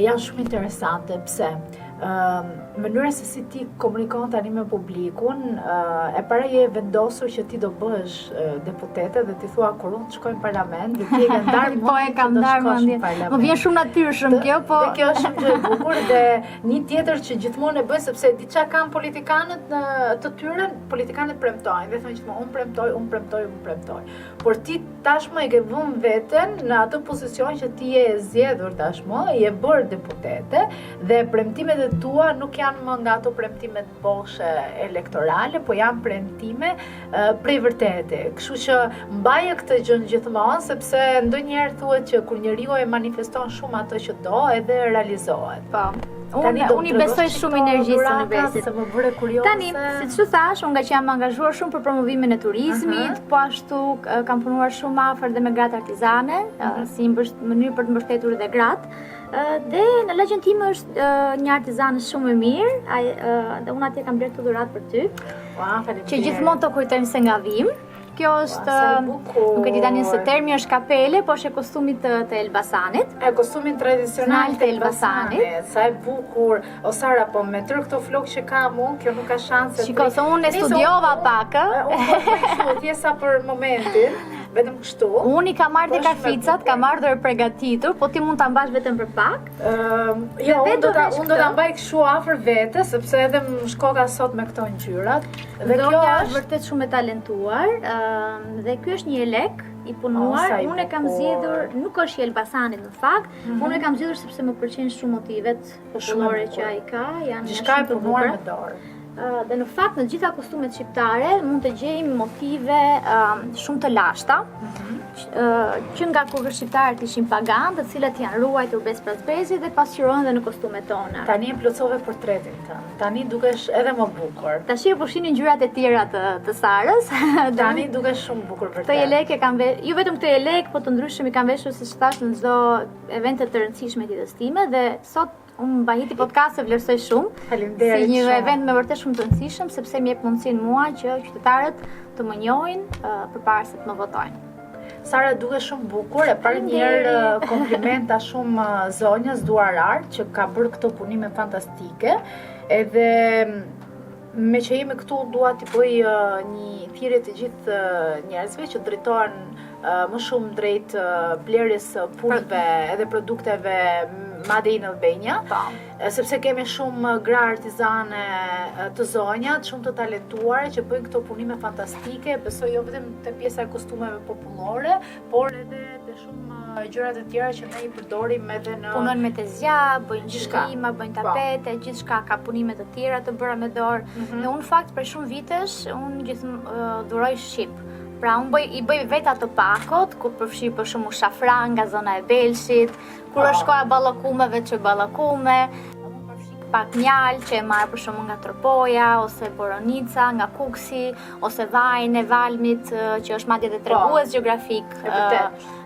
janë shumë interesante. Pse? mënyra se si ti komunikon tani me publikun, e para je e vendosur që ti do bëhesh deputete dhe ti thua kur unë të shkoj në parlament dhe ti e ke ndarë po e kam ndarë mendjen. Më vjen shumë natyrshëm kjo, po. Dhe kjo është shumë gjë e bukur dhe një tjetër që gjithmonë e bëj sepse di çka kanë politikanët në të tyren, politikanët premtojnë dhe thonë gjithmonë unë premtoj, unë premtoj, unë premtoj. Por ti tashmë e ke vënë veten në atë pozicion që ti je e zgjedhur tashmë, je bërë deputete dhe premtimet e tua nuk janë më nga ato premtimet boshe elektorale, po janë premtime prej vërtete. Kështu që mbaje këtë gjënë gjithmonë sepse ndonjëherë thuhet që kur njeriu e manifeston shumë atë që do, edhe realizohet. Po. Unë unë i besoj shumë energjisë së universit. Se më bëre kurioze. Tani, siç ju thashë, unë ngaqë jam angazhuar shumë për promovimin e turizmit, uh -huh. po ashtu kam punuar shumë afër dhe me gratë artizane, uh -huh. si një mënyrë për të mbështetur edhe gratë. Dhe në lagjen time është një artizane shumë e mirë, ai dhe unë atje kam blerë këtë dhuratë për ty. Ua, faleminderit. Që gjithmonë të kujtojmë se nga vijmë. Kjo është, nuk e di tani se termi është kapele, po është e kostumit të, të Elbasanit. E kostumin tradicional të Elbasanit. Sa e bukur. O Sara, po me tërë këto flokë që kam unë, kjo nuk ka shanse. Shiko, se unë e studiova pak, ë. Unë po bëj kështu, thjesht për momentin, vetëm kështu. Unë i kam marrë dhe karficat, kam ardhur e pregatitur, po ti mund ta mbash vetëm për pak. Ëm, jo, unë do ta unë do ta mbaj kështu afër vetes, sepse edhe më shkoka sot me këto ngjyrat. Dhe kjo është vërtet shumë e talentuar, ëm dhe ky është një jelek i punuar. Oh, unë e kam zgjedhur, nuk është i Elbasanit në fakt, mm -hmm. unë e kam zgjedhur sepse më pëlqejnë shumë motivet popullore që ai ka, janë gjithçka e punuar me dorë. Uh, dhe në fakt në gjitha kostumet shqiptare mund të gjejmë motive uh, shumë të lashta, mm -hmm. uh, që nga kur shqiptarët ishin paganë, të cilat janë ruajtur brez pas brezi dhe pasqyrohen dhe në kostumet tona. Tani e plotësove portretin tënd. Tani dukesh edhe më bukur. Tashi po shihni ngjyrat e tjera të të Sarës. Tani dukesh shumë bukur vërtet. Këtë jelek e kam ve, jo vetëm këtë jelek, po të ndryshëm i kam veshur siç thashë në çdo evente të rëndësishme të jetës time dhe sot unë Bahiti Podcast e vlerësoj shumë. Faleminderit. Si një event me vërtet shumë të rëndësishëm sepse më jep mundësinë mua që qytetarët të më njohin uh, përpara se të më votojnë. Sara dukesh shumë bukur, e para një herë komplimenta shumë zonjës Duarart që ka bërë këto punime fantastike. Edhe meqë jemi këtu dua t'i bëj një thirrje të gjithë njerëzve që drejtohen më shumë drejt blerjes së punëve edhe produkteve Made in Albania. Po. Sepse kemi shumë gra artizane të zonjat, shumë të talentuara që bëjnë këto punime fantastike, besoj jo vetëm te pjesa e kostumeve popullore, por edhe te shumë gjëra të tjera që ne i përdorim edhe në Punojnë me tezgjah, bëjnë qilima, bëjnë po. tapete, gjithçka ka punime të tjera të bëra me dorë. Mm -hmm. Dhe unë në fakt prej shumë vitesh unë gjithmonë dhuroj shqip. Pra unë bëj i bëj vetë ato pakot, ku përfshij për shembull shafran nga zona e Belshit, Kur është koha e ballakumeve, çoj ballakume, pak mjaltë që e marr për shembull nga Tropoja ose Boronica, nga Kukësi ose vajin e Valmit që është madje edhe tregues po, gjeografik.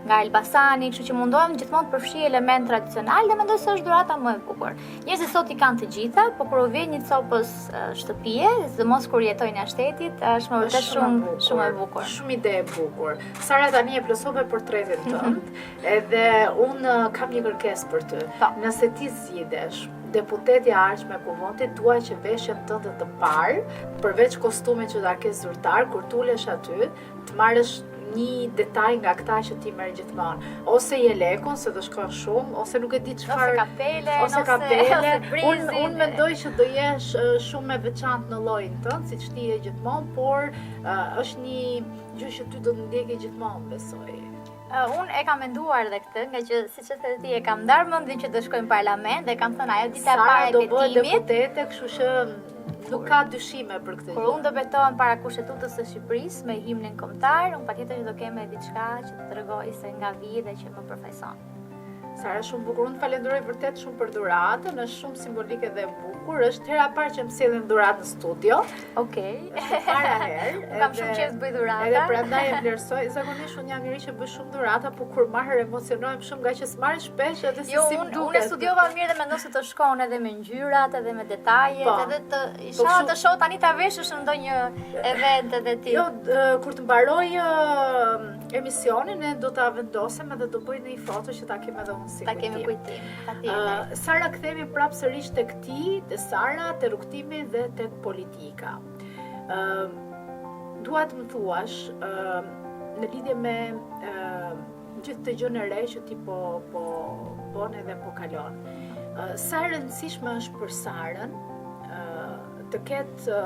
Nga Elbasani, kështu që mundohem gjithmonë të përfshij elementë tradicionalë dhe mendoj se është dhurata më e bukur. Njerëzit sot i kanë të gjitha, po kur u vjen një copëz shtëpie, sidomos kur jetojnë jashtë shtetit, është me vërtet shumë shumë e bukur. Shumë ide e bukur. Sara tani e plotësove portretin mhm. tënd, edhe unë kam një kërkesë për ty. Po. Nëse ti zgjidhesh deputetja e ardhshme e Kuvendit, dua që veshjen tënde të parë, përveç kostumit që ta kesh zyrtar, kur të ulesh aty, të marrësh një detaj nga këta që ti merr gjithmonë, ose jelekun se të shkon shumë, ose nuk e di çfarë, ose kapele, ose kapele. Unë unë mendoj që do jesh shumë e veçantë në llojin tënd, siç ti je gjithmonë, por uh, është një gjë që ty do të ndjekë gjithmonë, besoj. Uh, unë e kam menduar dhe këtë, ngaqë siç e the ti e kam ndarë mendjen që të shkoj në parlament dhe kam thënë ajo dita e parë e betimit. Sara do bëhet deputete, kështu që Nuk ka dyshime për këtë gjë. Kur unë do betohem para Kushtetutës së Shqipërisë me himnin kombëtar, unë patjetër që do kem diçka që të tregoj se nga vij dhe që më përfaqëson. Sara, shumë bukur. Unë të falenderoj vërtet shumë për dhuratën, është shumë simbolike dhe e bukur. Është hera e parë që më sjellin dhuratë në studio. Okej. Është e para herë. Unë kam shumë qejf të bëj dhurata. Edhe prandaj e vlerësoj. Zakonisht unë jam njeri që bëj shumë dhurata, por kur marr emocionohem shumë ngaqë s'marr shpesh edhe se jo, si më duket. Unë e studiova mirë dhe mendoj se të shkon edhe me ngjyrat edhe me detajet, po. edhe të po isha të shoh tani ta veshësh në ndonjë event edhe ti. Jo, kur të mbaroj emisionin ne do ta vendosim edhe do bëj një foto që ta kem edhe unë si kujtim. Ta kemi kujtim. Patjetër. Sara kthehemi prapë sërish tek ti, te Sara, te rrugëtimi dhe tek politika. Ë dua të më thuash ë në lidhje me ë gjithë këtë gjënë e re që ti po po bën edhe po kalon. Sa e rëndësishme është për Sarën të ketë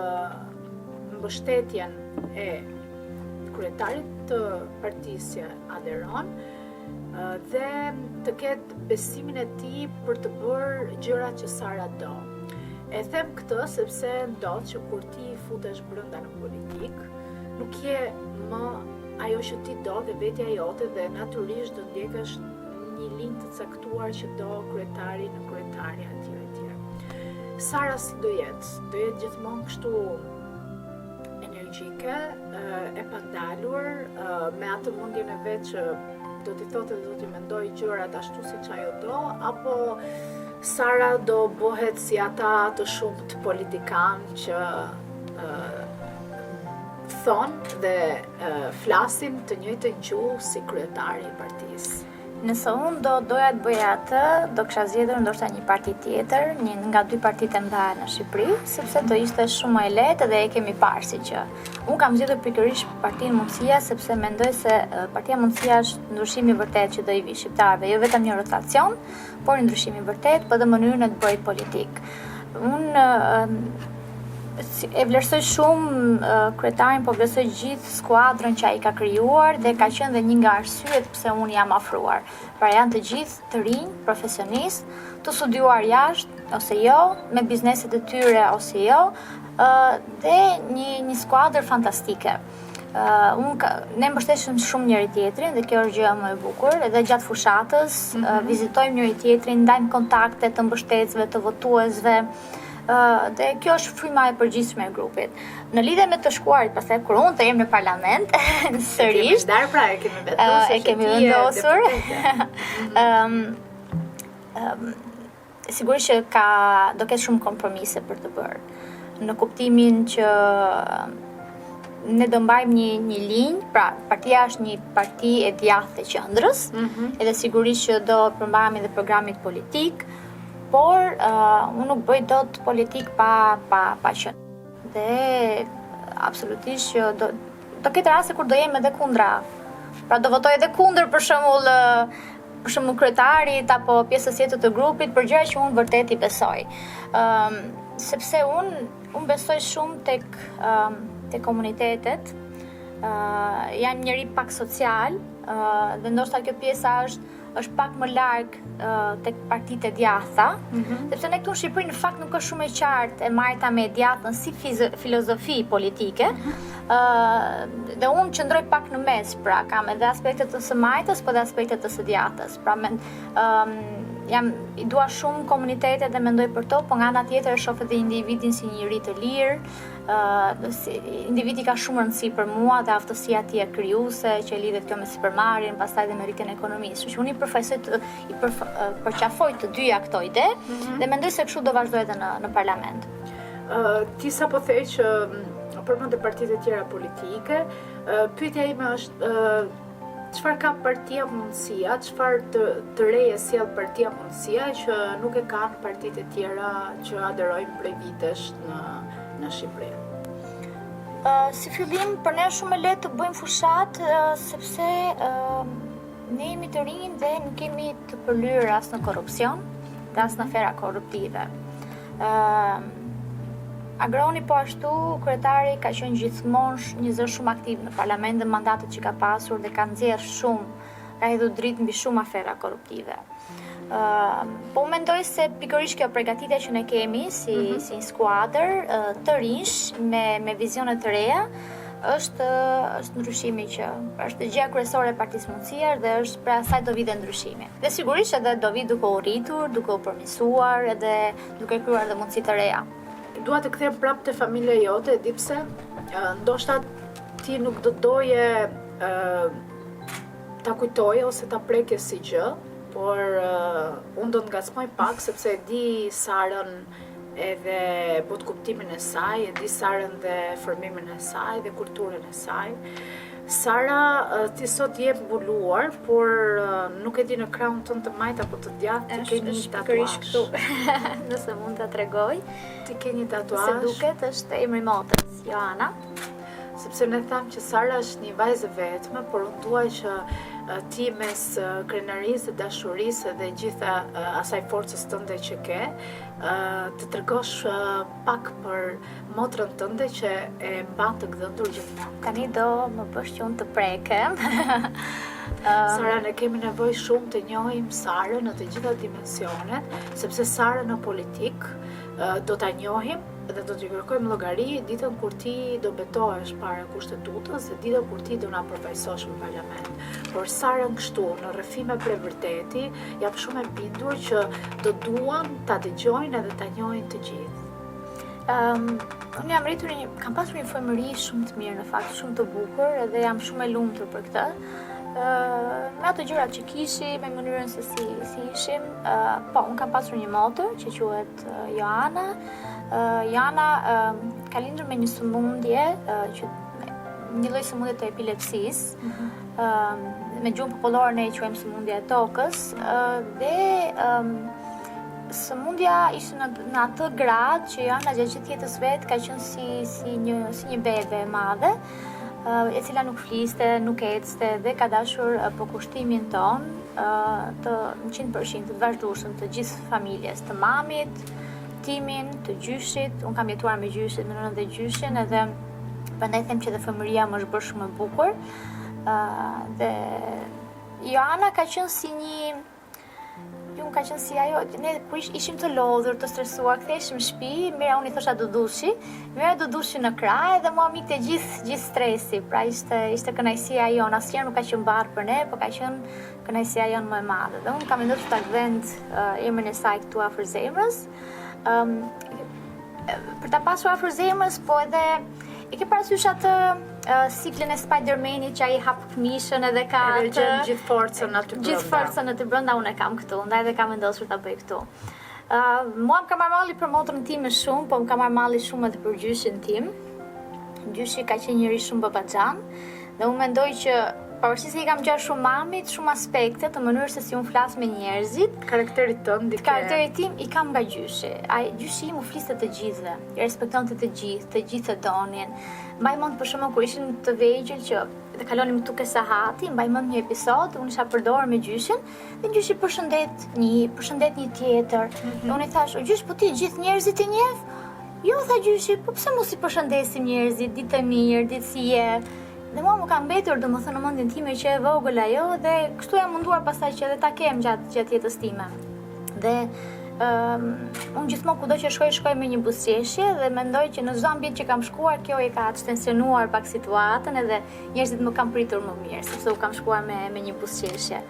mbështetjen e kryetarit të partisë që aderon dhe të ketë besimin e tij për të bërë gjërat që Sara do. E them këtë sepse ndodh që kur ti futesh brenda në politikë, nuk je më ajo që ti do dhe vetja jote dhe natyrisht do ndjekësh një linjë të caktuar që do kryetari nënkryetarja etj etj. Sara si do jetë? Do jetë gjithmonë kështu energjike, e pandalur, me atë mendjen e vet që do t'i thotë dhe do t'i mendojë gjërat ashtu siç ajo do, apo Sara do bëhet si ata të shumtë politikanë që thonë dhe flasin të njëjtën gjuhë si kryetari i partisë. Nëse unë do doja të bëja atë, do kisha zgjedhur ndoshta një parti tjetër, një nga dy partitë e mëdha në Shqipëri, sepse do ishte shumë më e lehtë dhe e kemi parë si gjë. Unë kam zgjedhur pikërisht partinë Mundësia sepse mendoj se partia Mundësia është ndryshimi i vërtetë që do i vijë shqiptarëve, jo vetëm një rotacion, por një ndryshim i vërtetë, po edhe mënyrën e të bërit politikë. Unë e vlerësoj shumë kryetarin, po vlerësoj gjithë skuadrën që ai ka krijuar dhe ka qenë dhe një nga arsyet pse unë jam afruar. Pra janë të gjithë të rinj, profesionistë, të studiuar jashtë ose jo, me bizneset e tyre ose jo, dhe një një skuadër fantastike. Uh, unë ka, ne mbështesim shumë njëri tjetrin dhe kjo është gjëja më e bukur. Edhe gjatë fushatës mm -hmm. uh, vizitojmë njëri tjetrin, ndajmë kontakte të mbështetësve, të votuesve. Uh, dhe kjo është fryma e përgjithshme e grupit. Në lidhje me të shkuarit, pastaj kur unë të jem në parlament, sërish. Kemi ndarë pra, e kemi vendosur. Uh, e kemi vendosur. Ëm um, um, sigurisht që ka do ketë shumë kompromise për të bërë. Në kuptimin që ne do mbajmë një një linjë, pra partia është një parti e djathtë e qendrës, mm -hmm. edhe sigurisht që do përmbahemi dhe programit politik, por uh, unë nuk bëj dot politikë pa pa pa qenë. Dhe absolutisht që do do ketë raste kur do jem edhe kundra. Pra do votoj edhe kundër për shembull për shembull kryetarit apo pjesës tjetër të grupit për gjëra që unë vërtet i besoj. Ëm um, sepse unë unë besoj shumë tek um, tek komunitetet. Ë uh, jam njeri pak social, ë uh, dhe ndoshta kjo pjesa është është pak më larg uh, tek partitë e djathta, mm -hmm. sepse ne këtu në Shqipëri në fakt nuk është shumë e qartë e majta me e djathtën si filozofi politike. Ëh mm -hmm. uh, dhe unë qëndroj pak në mes, pra kam edhe aspekte të së majtës, po edhe aspekte të së djathtës. Pra men, um, jam i dua shumë komunitetet dhe mendoj për to, po nga ana tjetër e shoh edhe individin si një njeri të lirë, ë si, individi ka shumë rëndësi për mua dhe aftësia e tij krijuese që lidhet kjo me sipërmarrjen, pastaj edhe me rritjen e ekonomisë. Kështu që unë i përfaqësoj të, i përf, përqafoj të dyja këto ide mm -hmm. dhe mendoj se kështu do vazhdoj edhe në në parlament. Uh, ti sapo the që mm, përmende partitë e tjera politike, uh, pyetja ime është uh, Çfarë ka partia Mundësia, çfarë të, të reje sjell partia Mundësia që nuk e kanë partitë e tjera që aderojnë prej vitesh në, në Shqipëri? Uh, si fillim, për ne është shumë e lehtë të bëjmë fushatë, uh, sepse uh, ne jemi të rinj dhe nuk jemi të përlyer as në korrupsion dhe as në afera korruptive. Uh, Agroni po ashtu, kryetari ka qenë gjithmonë një zë shumë aktiv në parlament dhe mandatet që ka pasur dhe ka nxjerrë shumë, ka hedhur dritë mbi shumë afera korruptive. Uh, po mendoj se pikërisht kjo përgatitja që ne kemi si, mm -hmm. si një skuadër uh, të rinjsh me, me vizione të reja, është është ndryshimi që është gjëja kryesore e Partisë Mundësia dhe është prej asaj do vijë dhe ndryshimi. Dhe sigurisht edhe do vijë duke u rritur, duke u përmirësuar edhe duke krijuar edhe mundësi të reja. Dua të kthehem prapë te familja jote, e di pse? Ndoshta ti nuk do doje ta kujtoje ose ta prekje si gjë, por unë do të ngacmoj pak sepse e di Sarën edhe botëkuptimin e saj, e di Sarën dhe formimin e saj dhe kulturën e saj. Sara, ti sot je mbuluar, por nuk e di në krahun tënd të majtë apo të djathtë ti ke një tatuazh. Këtu, nëse mund ta tregoj. Ti ke një tatuazh. Se duket është emri i motrës, Joana. Sepse ne thamë që Sara është një vajzë e vetme, por unë dua që ti mes krenarisë dhe dashurisë dhe gjitha asaj forcës tënde që ke, të tregosh pak për motrën tënde që e mban të gdhendur gjithmonë. Tani do më bësh që unë të prekem. Sara, ne kemi nevojë shumë të njohim Sarën në të gjitha dimensionet, sepse Sarën në politikë do ta njohim dhe do t'i kërkojmë llogari ditën kur ti do betohesh para kushtetutës dhe ditën kur ti do na përfaqësosh në parlament. Por Sarën kështu, në rrëfime prej vërteti, jam shumë e bindur që do duan ta dëgjojnë edhe ta njohin të gjithë. Um, unë jam rritur një, kam pasur një fëmijëri shumë të mirë në fakt, shumë të bukur edhe jam shumë e lumtur për këtë. Uh, me ato gjërat që kishim, me mënyrën se si si ishim, uh, po unë kam pasur një motër që quhet uh, Joana. Uh, Joana uh, ka lindur me një sëmundje uh, që një lloj sëmundje të epilepsisë. Mm -hmm. uh, me gjuhën popullore ne e quajmë sëmundja e tokës uh, dhe um, Sëmundja ishte në në atë gradë që Joana gjatë gjithë jetës vet ka qenë si si një si një bebe e madhe, e cila nuk fliste, nuk ecte dhe ka dashur përkushtimin tonë të 100% të vazhdueshëm të gjithë familjes, të mamit, timin, të gjyshit, unë kam jetuar me gjyshin, me nënën dhe gjyshin edhe prandaj them që dhe fëmijëria më është bërë shumë e bukur. Dhe Joana ka qenë si një Ju ka qenë si ajo, ne kur ish, ishim të lodhur, të stresuar, ktheheshim në shtëpi, merrja unë i thosha Dudushi, merrja Dudushin në krah edhe mua më ikte gjithë gjithë stresi. Pra ishte ishte kënaqësia jonë, asnjëherë nuk ka qenë barrë për ne, por ka qenë kënaqësia jonë më e madhe. Dhe unë kam vendosur ta gdhend uh, emrin e saj këtu afër zemrës. Ëm um, për ta pasur afër zemrës, po edhe e ke parasysh atë uh, siglën e Spider-Manit që ai hap këmishën edhe ka atë gjen gjithë forcën aty brenda. Gjithë forcën aty brenda unë e kam këtu, ndaj edhe kam vendosur ta bëj këtu. Uh, mua më ka marrë malli për motrën time shumë, po më ka marrë malli shumë edhe për gjyshin tim. Gjyshi ka qenë njeri shumë babaxhan dhe unë mendoj që pavarësisht se i kam ngjarë shumë mamit, shumë aspekte të mënyrës se si unë flas me njerëzit, karakterit tënd i ke. Karakterit tim i kam nga gjyshi. Ai gjyshi im u fliste të gjithëve, i respektonte të gjithë, të gjithë e donin. Mbaj mend për shembull kur ishim të vegjël që dhe kalonim këtu ke sahati, mbaj mend një episod, unë isha përdorë me gjyshin dhe gjyshi përshëndet një, përshëndet një tjetër. Mm -hmm. Dhe unë i thash, "O gjysh, po ti gjithë njerëzit i njeh?" Jo, tha gjyshi, po pse mos i përshëndesim njerëzit, ditë të mirë, ditë si je? Dhe mua më ka mbetur, domethënë në mendjen time që e vogël ajo dhe kështu jam munduar pastaj që edhe ta kem gjatë gjatë jetës time. Dhe um, unë gjithmonë kudo që shkoj, shkoj me një buzëqeshje dhe mendoj që në çdo ambient që kam shkuar, kjo e ka çtensionuar pak situatën edhe njerëzit më kanë pritur më mirë, sepse u kam shkuar me me një buzëqeshje.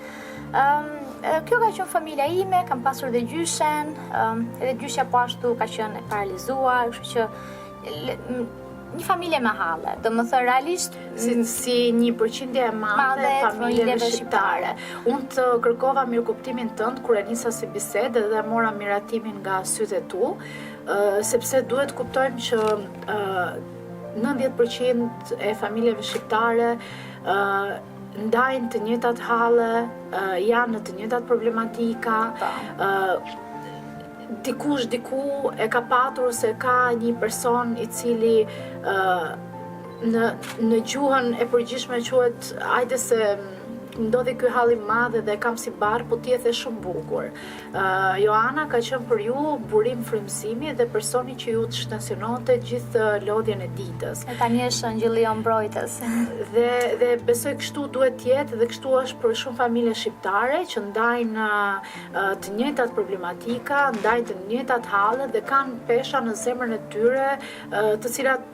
Ëm um, Kjo ka qenë familja ime, kam pasur dhe gjyshen, edhe gjyshja po ashtu ka qenë e paralizuar, kështu që një familje me halle, domethënë realisht si, si një përqindje e madhe e familjeve shqiptare. Unë të kërkova mirëkuptimin tënd kur e nisa si bisedë dhe mora miratimin nga sytë e tu, sepse duhet të kuptojmë që 90% e familjeve shqiptare ndajnë të njëjtat halle, janë në të njëjtat problematika. Po. Dikush diku e ka patur ose ka një person i cili në në gjuhën e përgjithshme quhet hajde se ndodhi ky hall i madh dhe e kam si barrë, po ti e the shumë bukur. Uh, Joana ka qenë për ju burim frymëzimi dhe personi që ju të shtensiononte gjithë lodhjen e ditës. E tani është engjëlli jonë mbrojtës. Dhe dhe besoj kështu duhet të jetë dhe kështu është për shumë familje shqiptare që ndajnë uh, të njëjtat problematika, ndajnë të njëjtat halle dhe kanë pesha në zemrën e tyre, uh, të cilat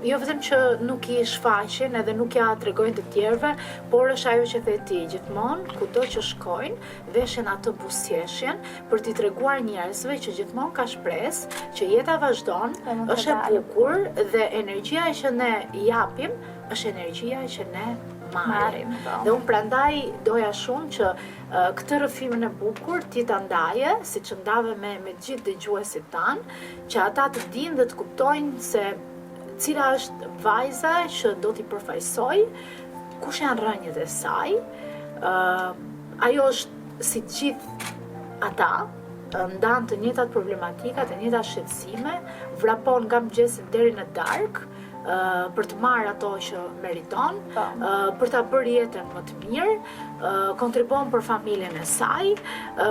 jo vetëm që nuk i shfaqin edhe nuk ja tregojnë të tjerëve, por është ajo që the ti gjithmonë, kudo që shkojnë, veshin atë buzëqeshjen për t'i treguar njerëzve që gjithmonë ka shpresë, që jeta vazhdon, është e bukur dhe energjia që ne japim është energjia që ne marrim. Po. Dhe unë prandaj doja shumë që uh, këtë rrëfimin e bukur ti ta ndaje, siç e ndave me me gjithë dëgjuesit tanë, që ata të dinë dhe të kuptojnë se cila është vajza që do t'i përfaqësojë, kush janë rrënjët e saj, uh, ajo është si gjithë ata, ndan të njëjtat problematika, të njëjtat shqetësime, vrapon nga mëngjesi deri në darkë, për të marrë ato që meriton, po. për ta bërë jetën më të mirë, kontribuon për familjen e saj,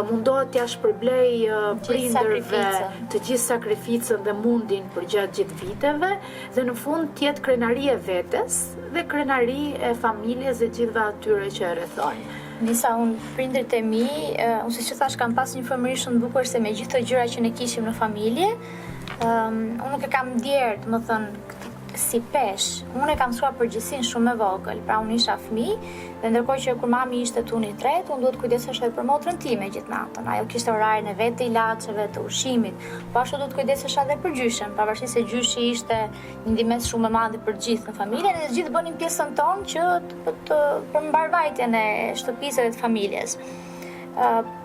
mundohet t'ia shpërblejë prindërve të gjithë sakrificën dhe mundin përgjatë gjithë viteve dhe në fund të jetë krenari e vetes dhe krenari e familjes dhe gjithëve atyre që e rrethojnë. Nisa unë prindërit e mi, unë siç e thashë kam pas një fëmijëri shumë të bukur se me gjithë këto gjëra që ne kishim në familje, um, unë nuk e kam ndjerë, domethënë, si peshë. Unë e kam mësuar përgjegjësinë shumë e vogël. Pra unë isha fëmijë dhe ndërkohë që kur mami ishte tu i tret, unë duhet të kujdesesha edhe për motrën time gjithë natën. Ajo kishte orarin e vet të ilaçeve, të ushqimit. Po ashtu duhet të kujdesesha edhe për gjyshen, pavarësisht se gjyshi ishte një ndihmesë shumë e madhe për të gjithë në familje, ne të gjithë bënim pjesën tonë që të, të për mbarëvajtjen e shtëpisë dhe të familjes.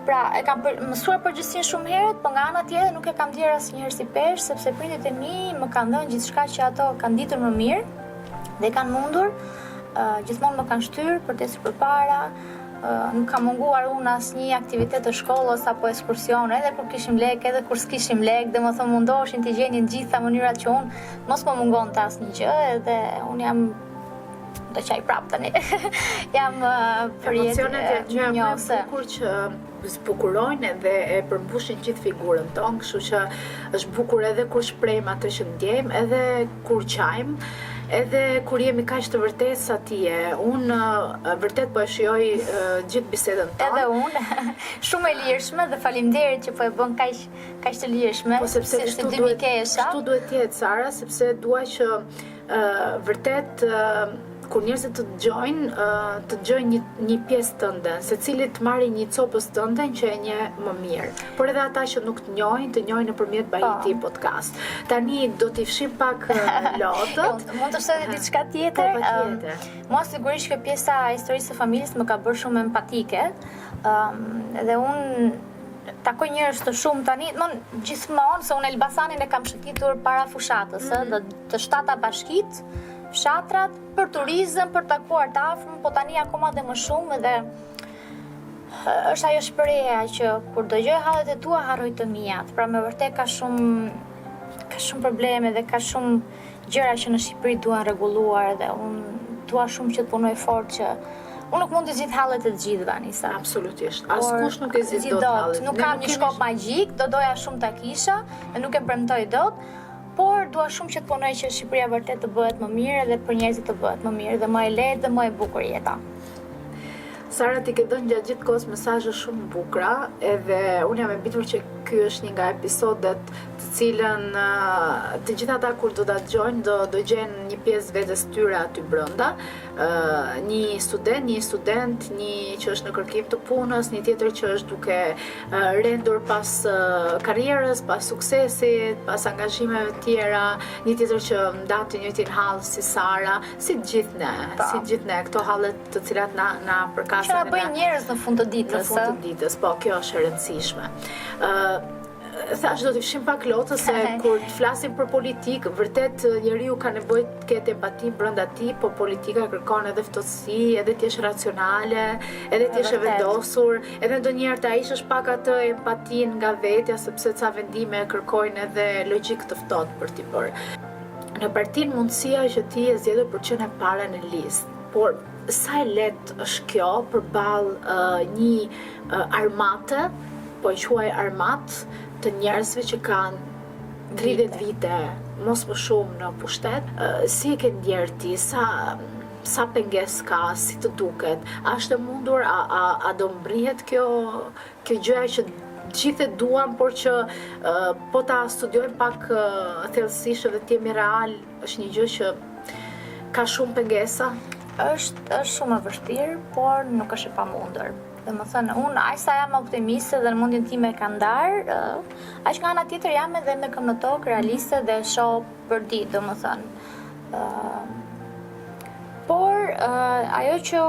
Pra, e kam për, mësuar përgjegjësinë shumë herët, po nga ana tjetër nuk e kam ndjerë asnjëherë si peshë, sepse prindërit e mi më kanë dhënë gjithçka që ato kanë ditur më mirë dhe kanë mundur, uh, gjithmonë më kanë shtyrë për të ecur përpara, uh, nuk kam munguar unë asnjë aktivitet të shkollës apo ekskursion, edhe kur kishim lek, edhe kur s'kishim lek, domethënë mundoheshin të gjenin gjitha mënyrat që unë mos më mungonte asnjë gjë, edhe unë jam Do qaj prapë tani. Jam uh, për jetë. Emocionet janë gjëja më e bukur që zbukurojnë edhe e përmbushin gjithë figurën tonë, kështu që është bukur edhe kur shprehim atë që ndjejmë, edhe kur qajmë, edhe kur jemi kaq të vërtetë sa ti je. Unë vërtet po e shijoj gjithë bisedën tonë. Edhe unë, shumë e lirshme dhe faleminderit që po e bën kaq kaq të lirshme. Po sepse si, kështu duhet, kështu duhet të jetë Sara, sepse dua që Vërtet kur njerëzit të dëgjojnë, të dëgjojnë një një pjesë tënde, secili të marrë një copëz tënden që e njeh më mirë. Por edhe ata që nuk të njohin, të njohin nëpërmjet po. Bahiti Podcast. Tani do t'i fshim pak lotët. Mund të shtoj edhe diçka tjetër? Po, patjetër. Mua sigurisht kjo pjesa e historisë së familjes më ka bërë shumë empatike. Ëm dhe unë takoj njerëz të shumë tani, mon gjithmonë se unë Elbasanin e kam shëtitur para fushatës, mm -hmm. dhe të shtata bashkitë, fshatrat për turizëm, për takuar të afërm, po tani akoma dhe më shumë dhe është ajo shprehja që kur dëgjoj hallet e tua harroj të miat. Pra me vërtet ka shumë ka shumë probleme dhe ka shumë gjëra që në Shqipëri duhen rregulluar dhe unë dua shumë që të punoj fort që unë nuk mund të zgjidh hallet e të gjithëve Anisa. Absolutisht. Askush nuk e zgjidh dot hallet. Nuk kam një shkop magjik, do doja shumë ta kisha dhe nuk e premtoj dot, por dua shumë që të punoj që Shqipëria vërtet të bëhet më mirë dhe për njerëzit të bëhet më mirë dhe më e lehtë dhe më e bukur jeta. Sara ti ke dhënë gjatë gjithë kohës mesazhe shumë të bukura, edhe unë jam e bindur që ky është një nga episodet të cilën të gjithë ata kur do ta dëgjojnë do do gjejnë një pjesë vetes tyre aty brenda. Ë një student, një student, një që është në kërkim të punës, një tjetër që është duke rendur pas karrierës, pas suksesit, pas angazhimeve të tjera, një tjetër që ndan të njëjtin hall si Sara, si të gjithë ne, po. si të gjithë ne, këto halle të cilat na na përkasin. Që na bëjnë njerëz në fund të ditës. Në fund të ditës, po, kjo është e rëndësishme. Ë thashë do t'i fshijmë pak lotët se kur të flasim për politikë, vërtet njeriu ka nevojë të ketë empati brenda tij, po politika kërkon edhe ftohtësi, edhe të jesh racionale, edhe të jesh e vendosur, edhe ndonjëherë ta heqësh pak atë empatinë nga vetja sepse ca vendime kërkojnë edhe logjikë të ftohtë për t'i bërë. Në partinë Mundësia që ti je zgjedhur për të qenë e para në listë, por sa e lehtë është kjo përballë uh, një uh, armate, po e quaj armatë të njerëzve që kanë 30 vite, mos më shumë në pushtet, uh, si e ke ndjerë ti, sa sa pengesë ka, si të duket, a është e mundur, a, a, a do mbrihet kjo Kjo gjëja që të gjithë e duam, por që po ta studiojmë pak thellësisht edhe të jemi real, është një gjë që ka shumë pengesa. Është është shumë e vështirë, por nuk është e pamundur. Domethënë, unë aq sa jam optimiste dhe në mendjen time e kam ndarë, aq nga ana tjetër jam edhe me këmbë në tokë, realiste dhe e shoh për ditë, domethënë. Por, ajo që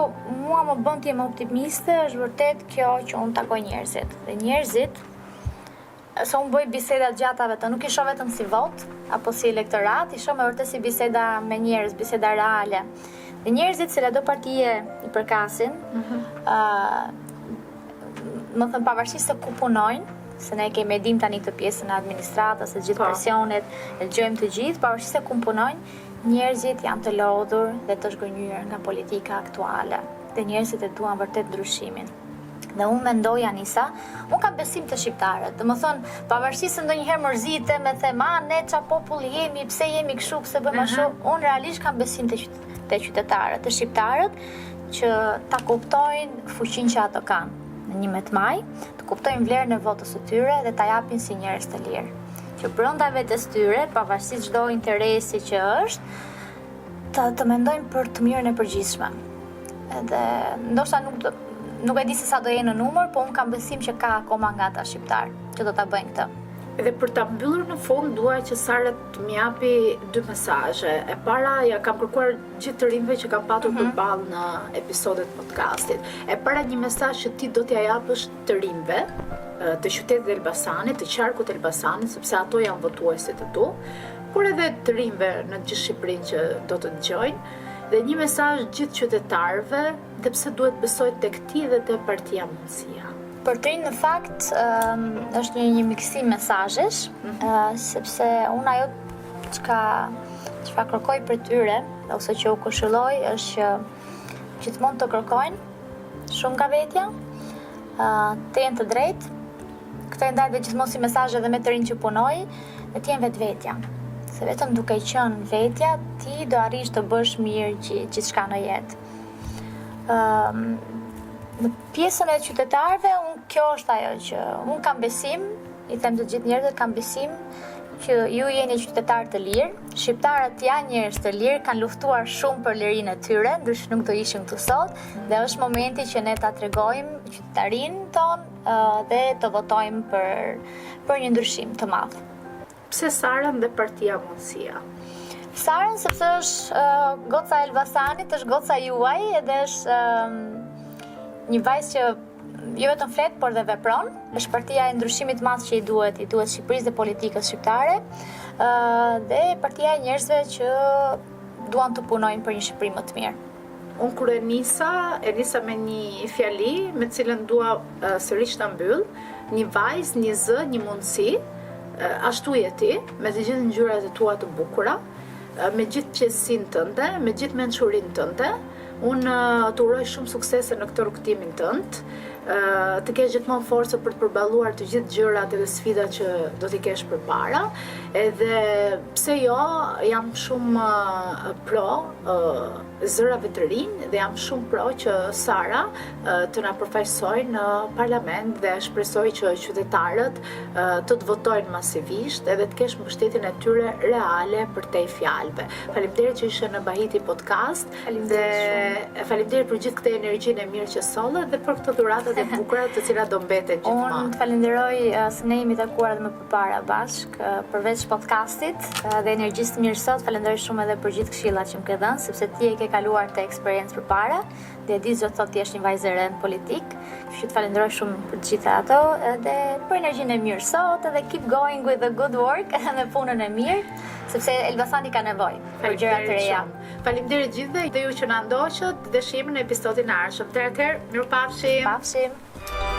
mua më bën të jem optimiste është vërtet kjo që unë takoj njerëzit. Dhe njerëzit, se unë bëj biseda të gjata me ta, nuk i shoh vetëm si votë, apo si elektorat, i shoh me vërtet si biseda me njerëz, biseda reale. Dhe njerëzit, cilado partie i përkasin, mm -hmm. uh, domethënë pavarësisht se ku punojnë, se ne kemi e dim tani këtë pjesën e administratës, e gjithë po. presionet, e dëgjojmë të gjithë, pavarësisht se ku punojnë, Njerëzit janë të lodhur dhe të zhgënjyer nga politika aktuale dhe njerëzit e duan vërtet ndryshimin. Dhe unë mendoj Anisa, unë kam besim te shqiptarët. Domethënë, pavarësisht se ndonjëherë mërzitem e them, a ne ça popull jemi, pse jemi kështu, pse bëjmë ashtu, unë realisht kam besim te te qytetarët, te shqiptarët që ta kuptojnë fuqinë që ato kanë në 11 maj, të kuptojnë vlerën e votës së tyre dhe ta japin si njerëz të lirë. Që brenda vetes tyre, pavarësisht çdo interesi që është, të të mendojnë për të mirën e përgjithshme. Edhe ndoshta nuk do nuk e di se sa do jenë në numër, po unë kam besim që ka akoma nga ata shqiptarë që do ta bëjnë këtë. Edhe për ta mbyllur në fund, dua që Sara të më japi dy mesazhe. E para, ja kam kërkuar gjithë të rinjve që kam patur mm -hmm. përballë në episodet e podcastit. E para një mesazh që ti do t'ja japësh të rinjve, të qytetit të Elbasanit, të qarkut të Elbasanit, sepse ato janë votuesit e tu, por edhe të rinjve në gjithë Shqipërinë që do të dëgjojnë, dhe një mesazh gjithë qytetarëve dhe pse duhet besojnë tek ti dhe te Partia Mundësia. Për të rinjtë në fakt është një një miksim mesazhesh, mm -hmm. sepse unë ajo çka çfarë kërkoj prej tyre ose që u këshilloj është që gjithmonë të kërkojnë shumë nga vetja, të jenë të drejtë. Këtë e ndaj dhe gjithmonë si mesazh edhe me të rinjtë që punoj, dhe të jenë vetvetja. Se vetëm duke qenë vetja, ti do arrish të bësh mirë gjithçka në jetë. Ëm në pjesën e qytetarëve, unë kjo është ajo që unë kam besim, i them të gjithë njerëzve kam besim që ju jeni qytetarë të lirë, shqiptarët janë njerëz të lirë, kanë luftuar shumë për lirinë e tyre, ndryshe nuk do ishim këtu sot, dhe është momenti që ne ta tregojmë qytetarinë tonë dhe të votojmë për për një ndryshim të madh. Pse Sarën dhe Partia Mundësia? Sarën sepse është uh, goca e Elbasanit, është goca juaj edhe është uh, një vajzë që jo vetëm flet, por dhe vepron. Është partia e ndryshimit të madh që i duhet, i duhet Shqipërisë dhe politikës shqiptare. Ë dhe partia e njerëzve që duan të punojnë për një Shqipëri më të mirë. Unë kur e nisa, e nisa me një fjali me të cilën dua uh, sërish ta mbyll, një vajzë, një zë, një mundësi, uh, ashtu je ti, me të gjithë ngjyrat e tua të bukura, uh, me gjithë qetësinë tënde, me gjithë mençurinë tënde, Unë të uroj shumë suksese në këtë rrugëtimin tënd, të kesh gjithmonë forcë për të përballuar të gjithë gjërat edhe sfidat që do t'i kesh përpara. Edhe pse jo, jam shumë pro. zërave të rinj dhe jam shumë pro që Sara të na përfaqësojë në parlament dhe shpresoj që qytetarët të të votojnë masivisht edhe të kesh mbështetjen e tyre reale përtej fjalëve. Faleminderit që ishe në Bahiti Podcast dhe faleminderit për gjithë këtë energjinë e mirë që solle dhe për këto dhuratat e bukura të cilat do mbeten gjithmonë. Unë të falenderoj se ne jemi takuar edhe më përpara bashkë, përveç podcastit dhe energjisë së mirë sot, falenderoj shumë edhe për gjithë këshillat që më ke dhënë, sepse ti e ke kaluar këtë eksperiencë përpara dhe e di ç'do të thotë të jesh një vajzë e re në politikë. Kështu që të falenderoj shumë për të gjitha ato edhe për energjinë e mirë sot edhe keep going with the good work me punën e mirë, sepse Elbasani ka nevojë për gjëra të reja. Faleminderit gjithëve dhe ju që na ndoqët dhe shihemi në episodin e ardhshëm. Deri atëherë, mirupafshim. Pafshim.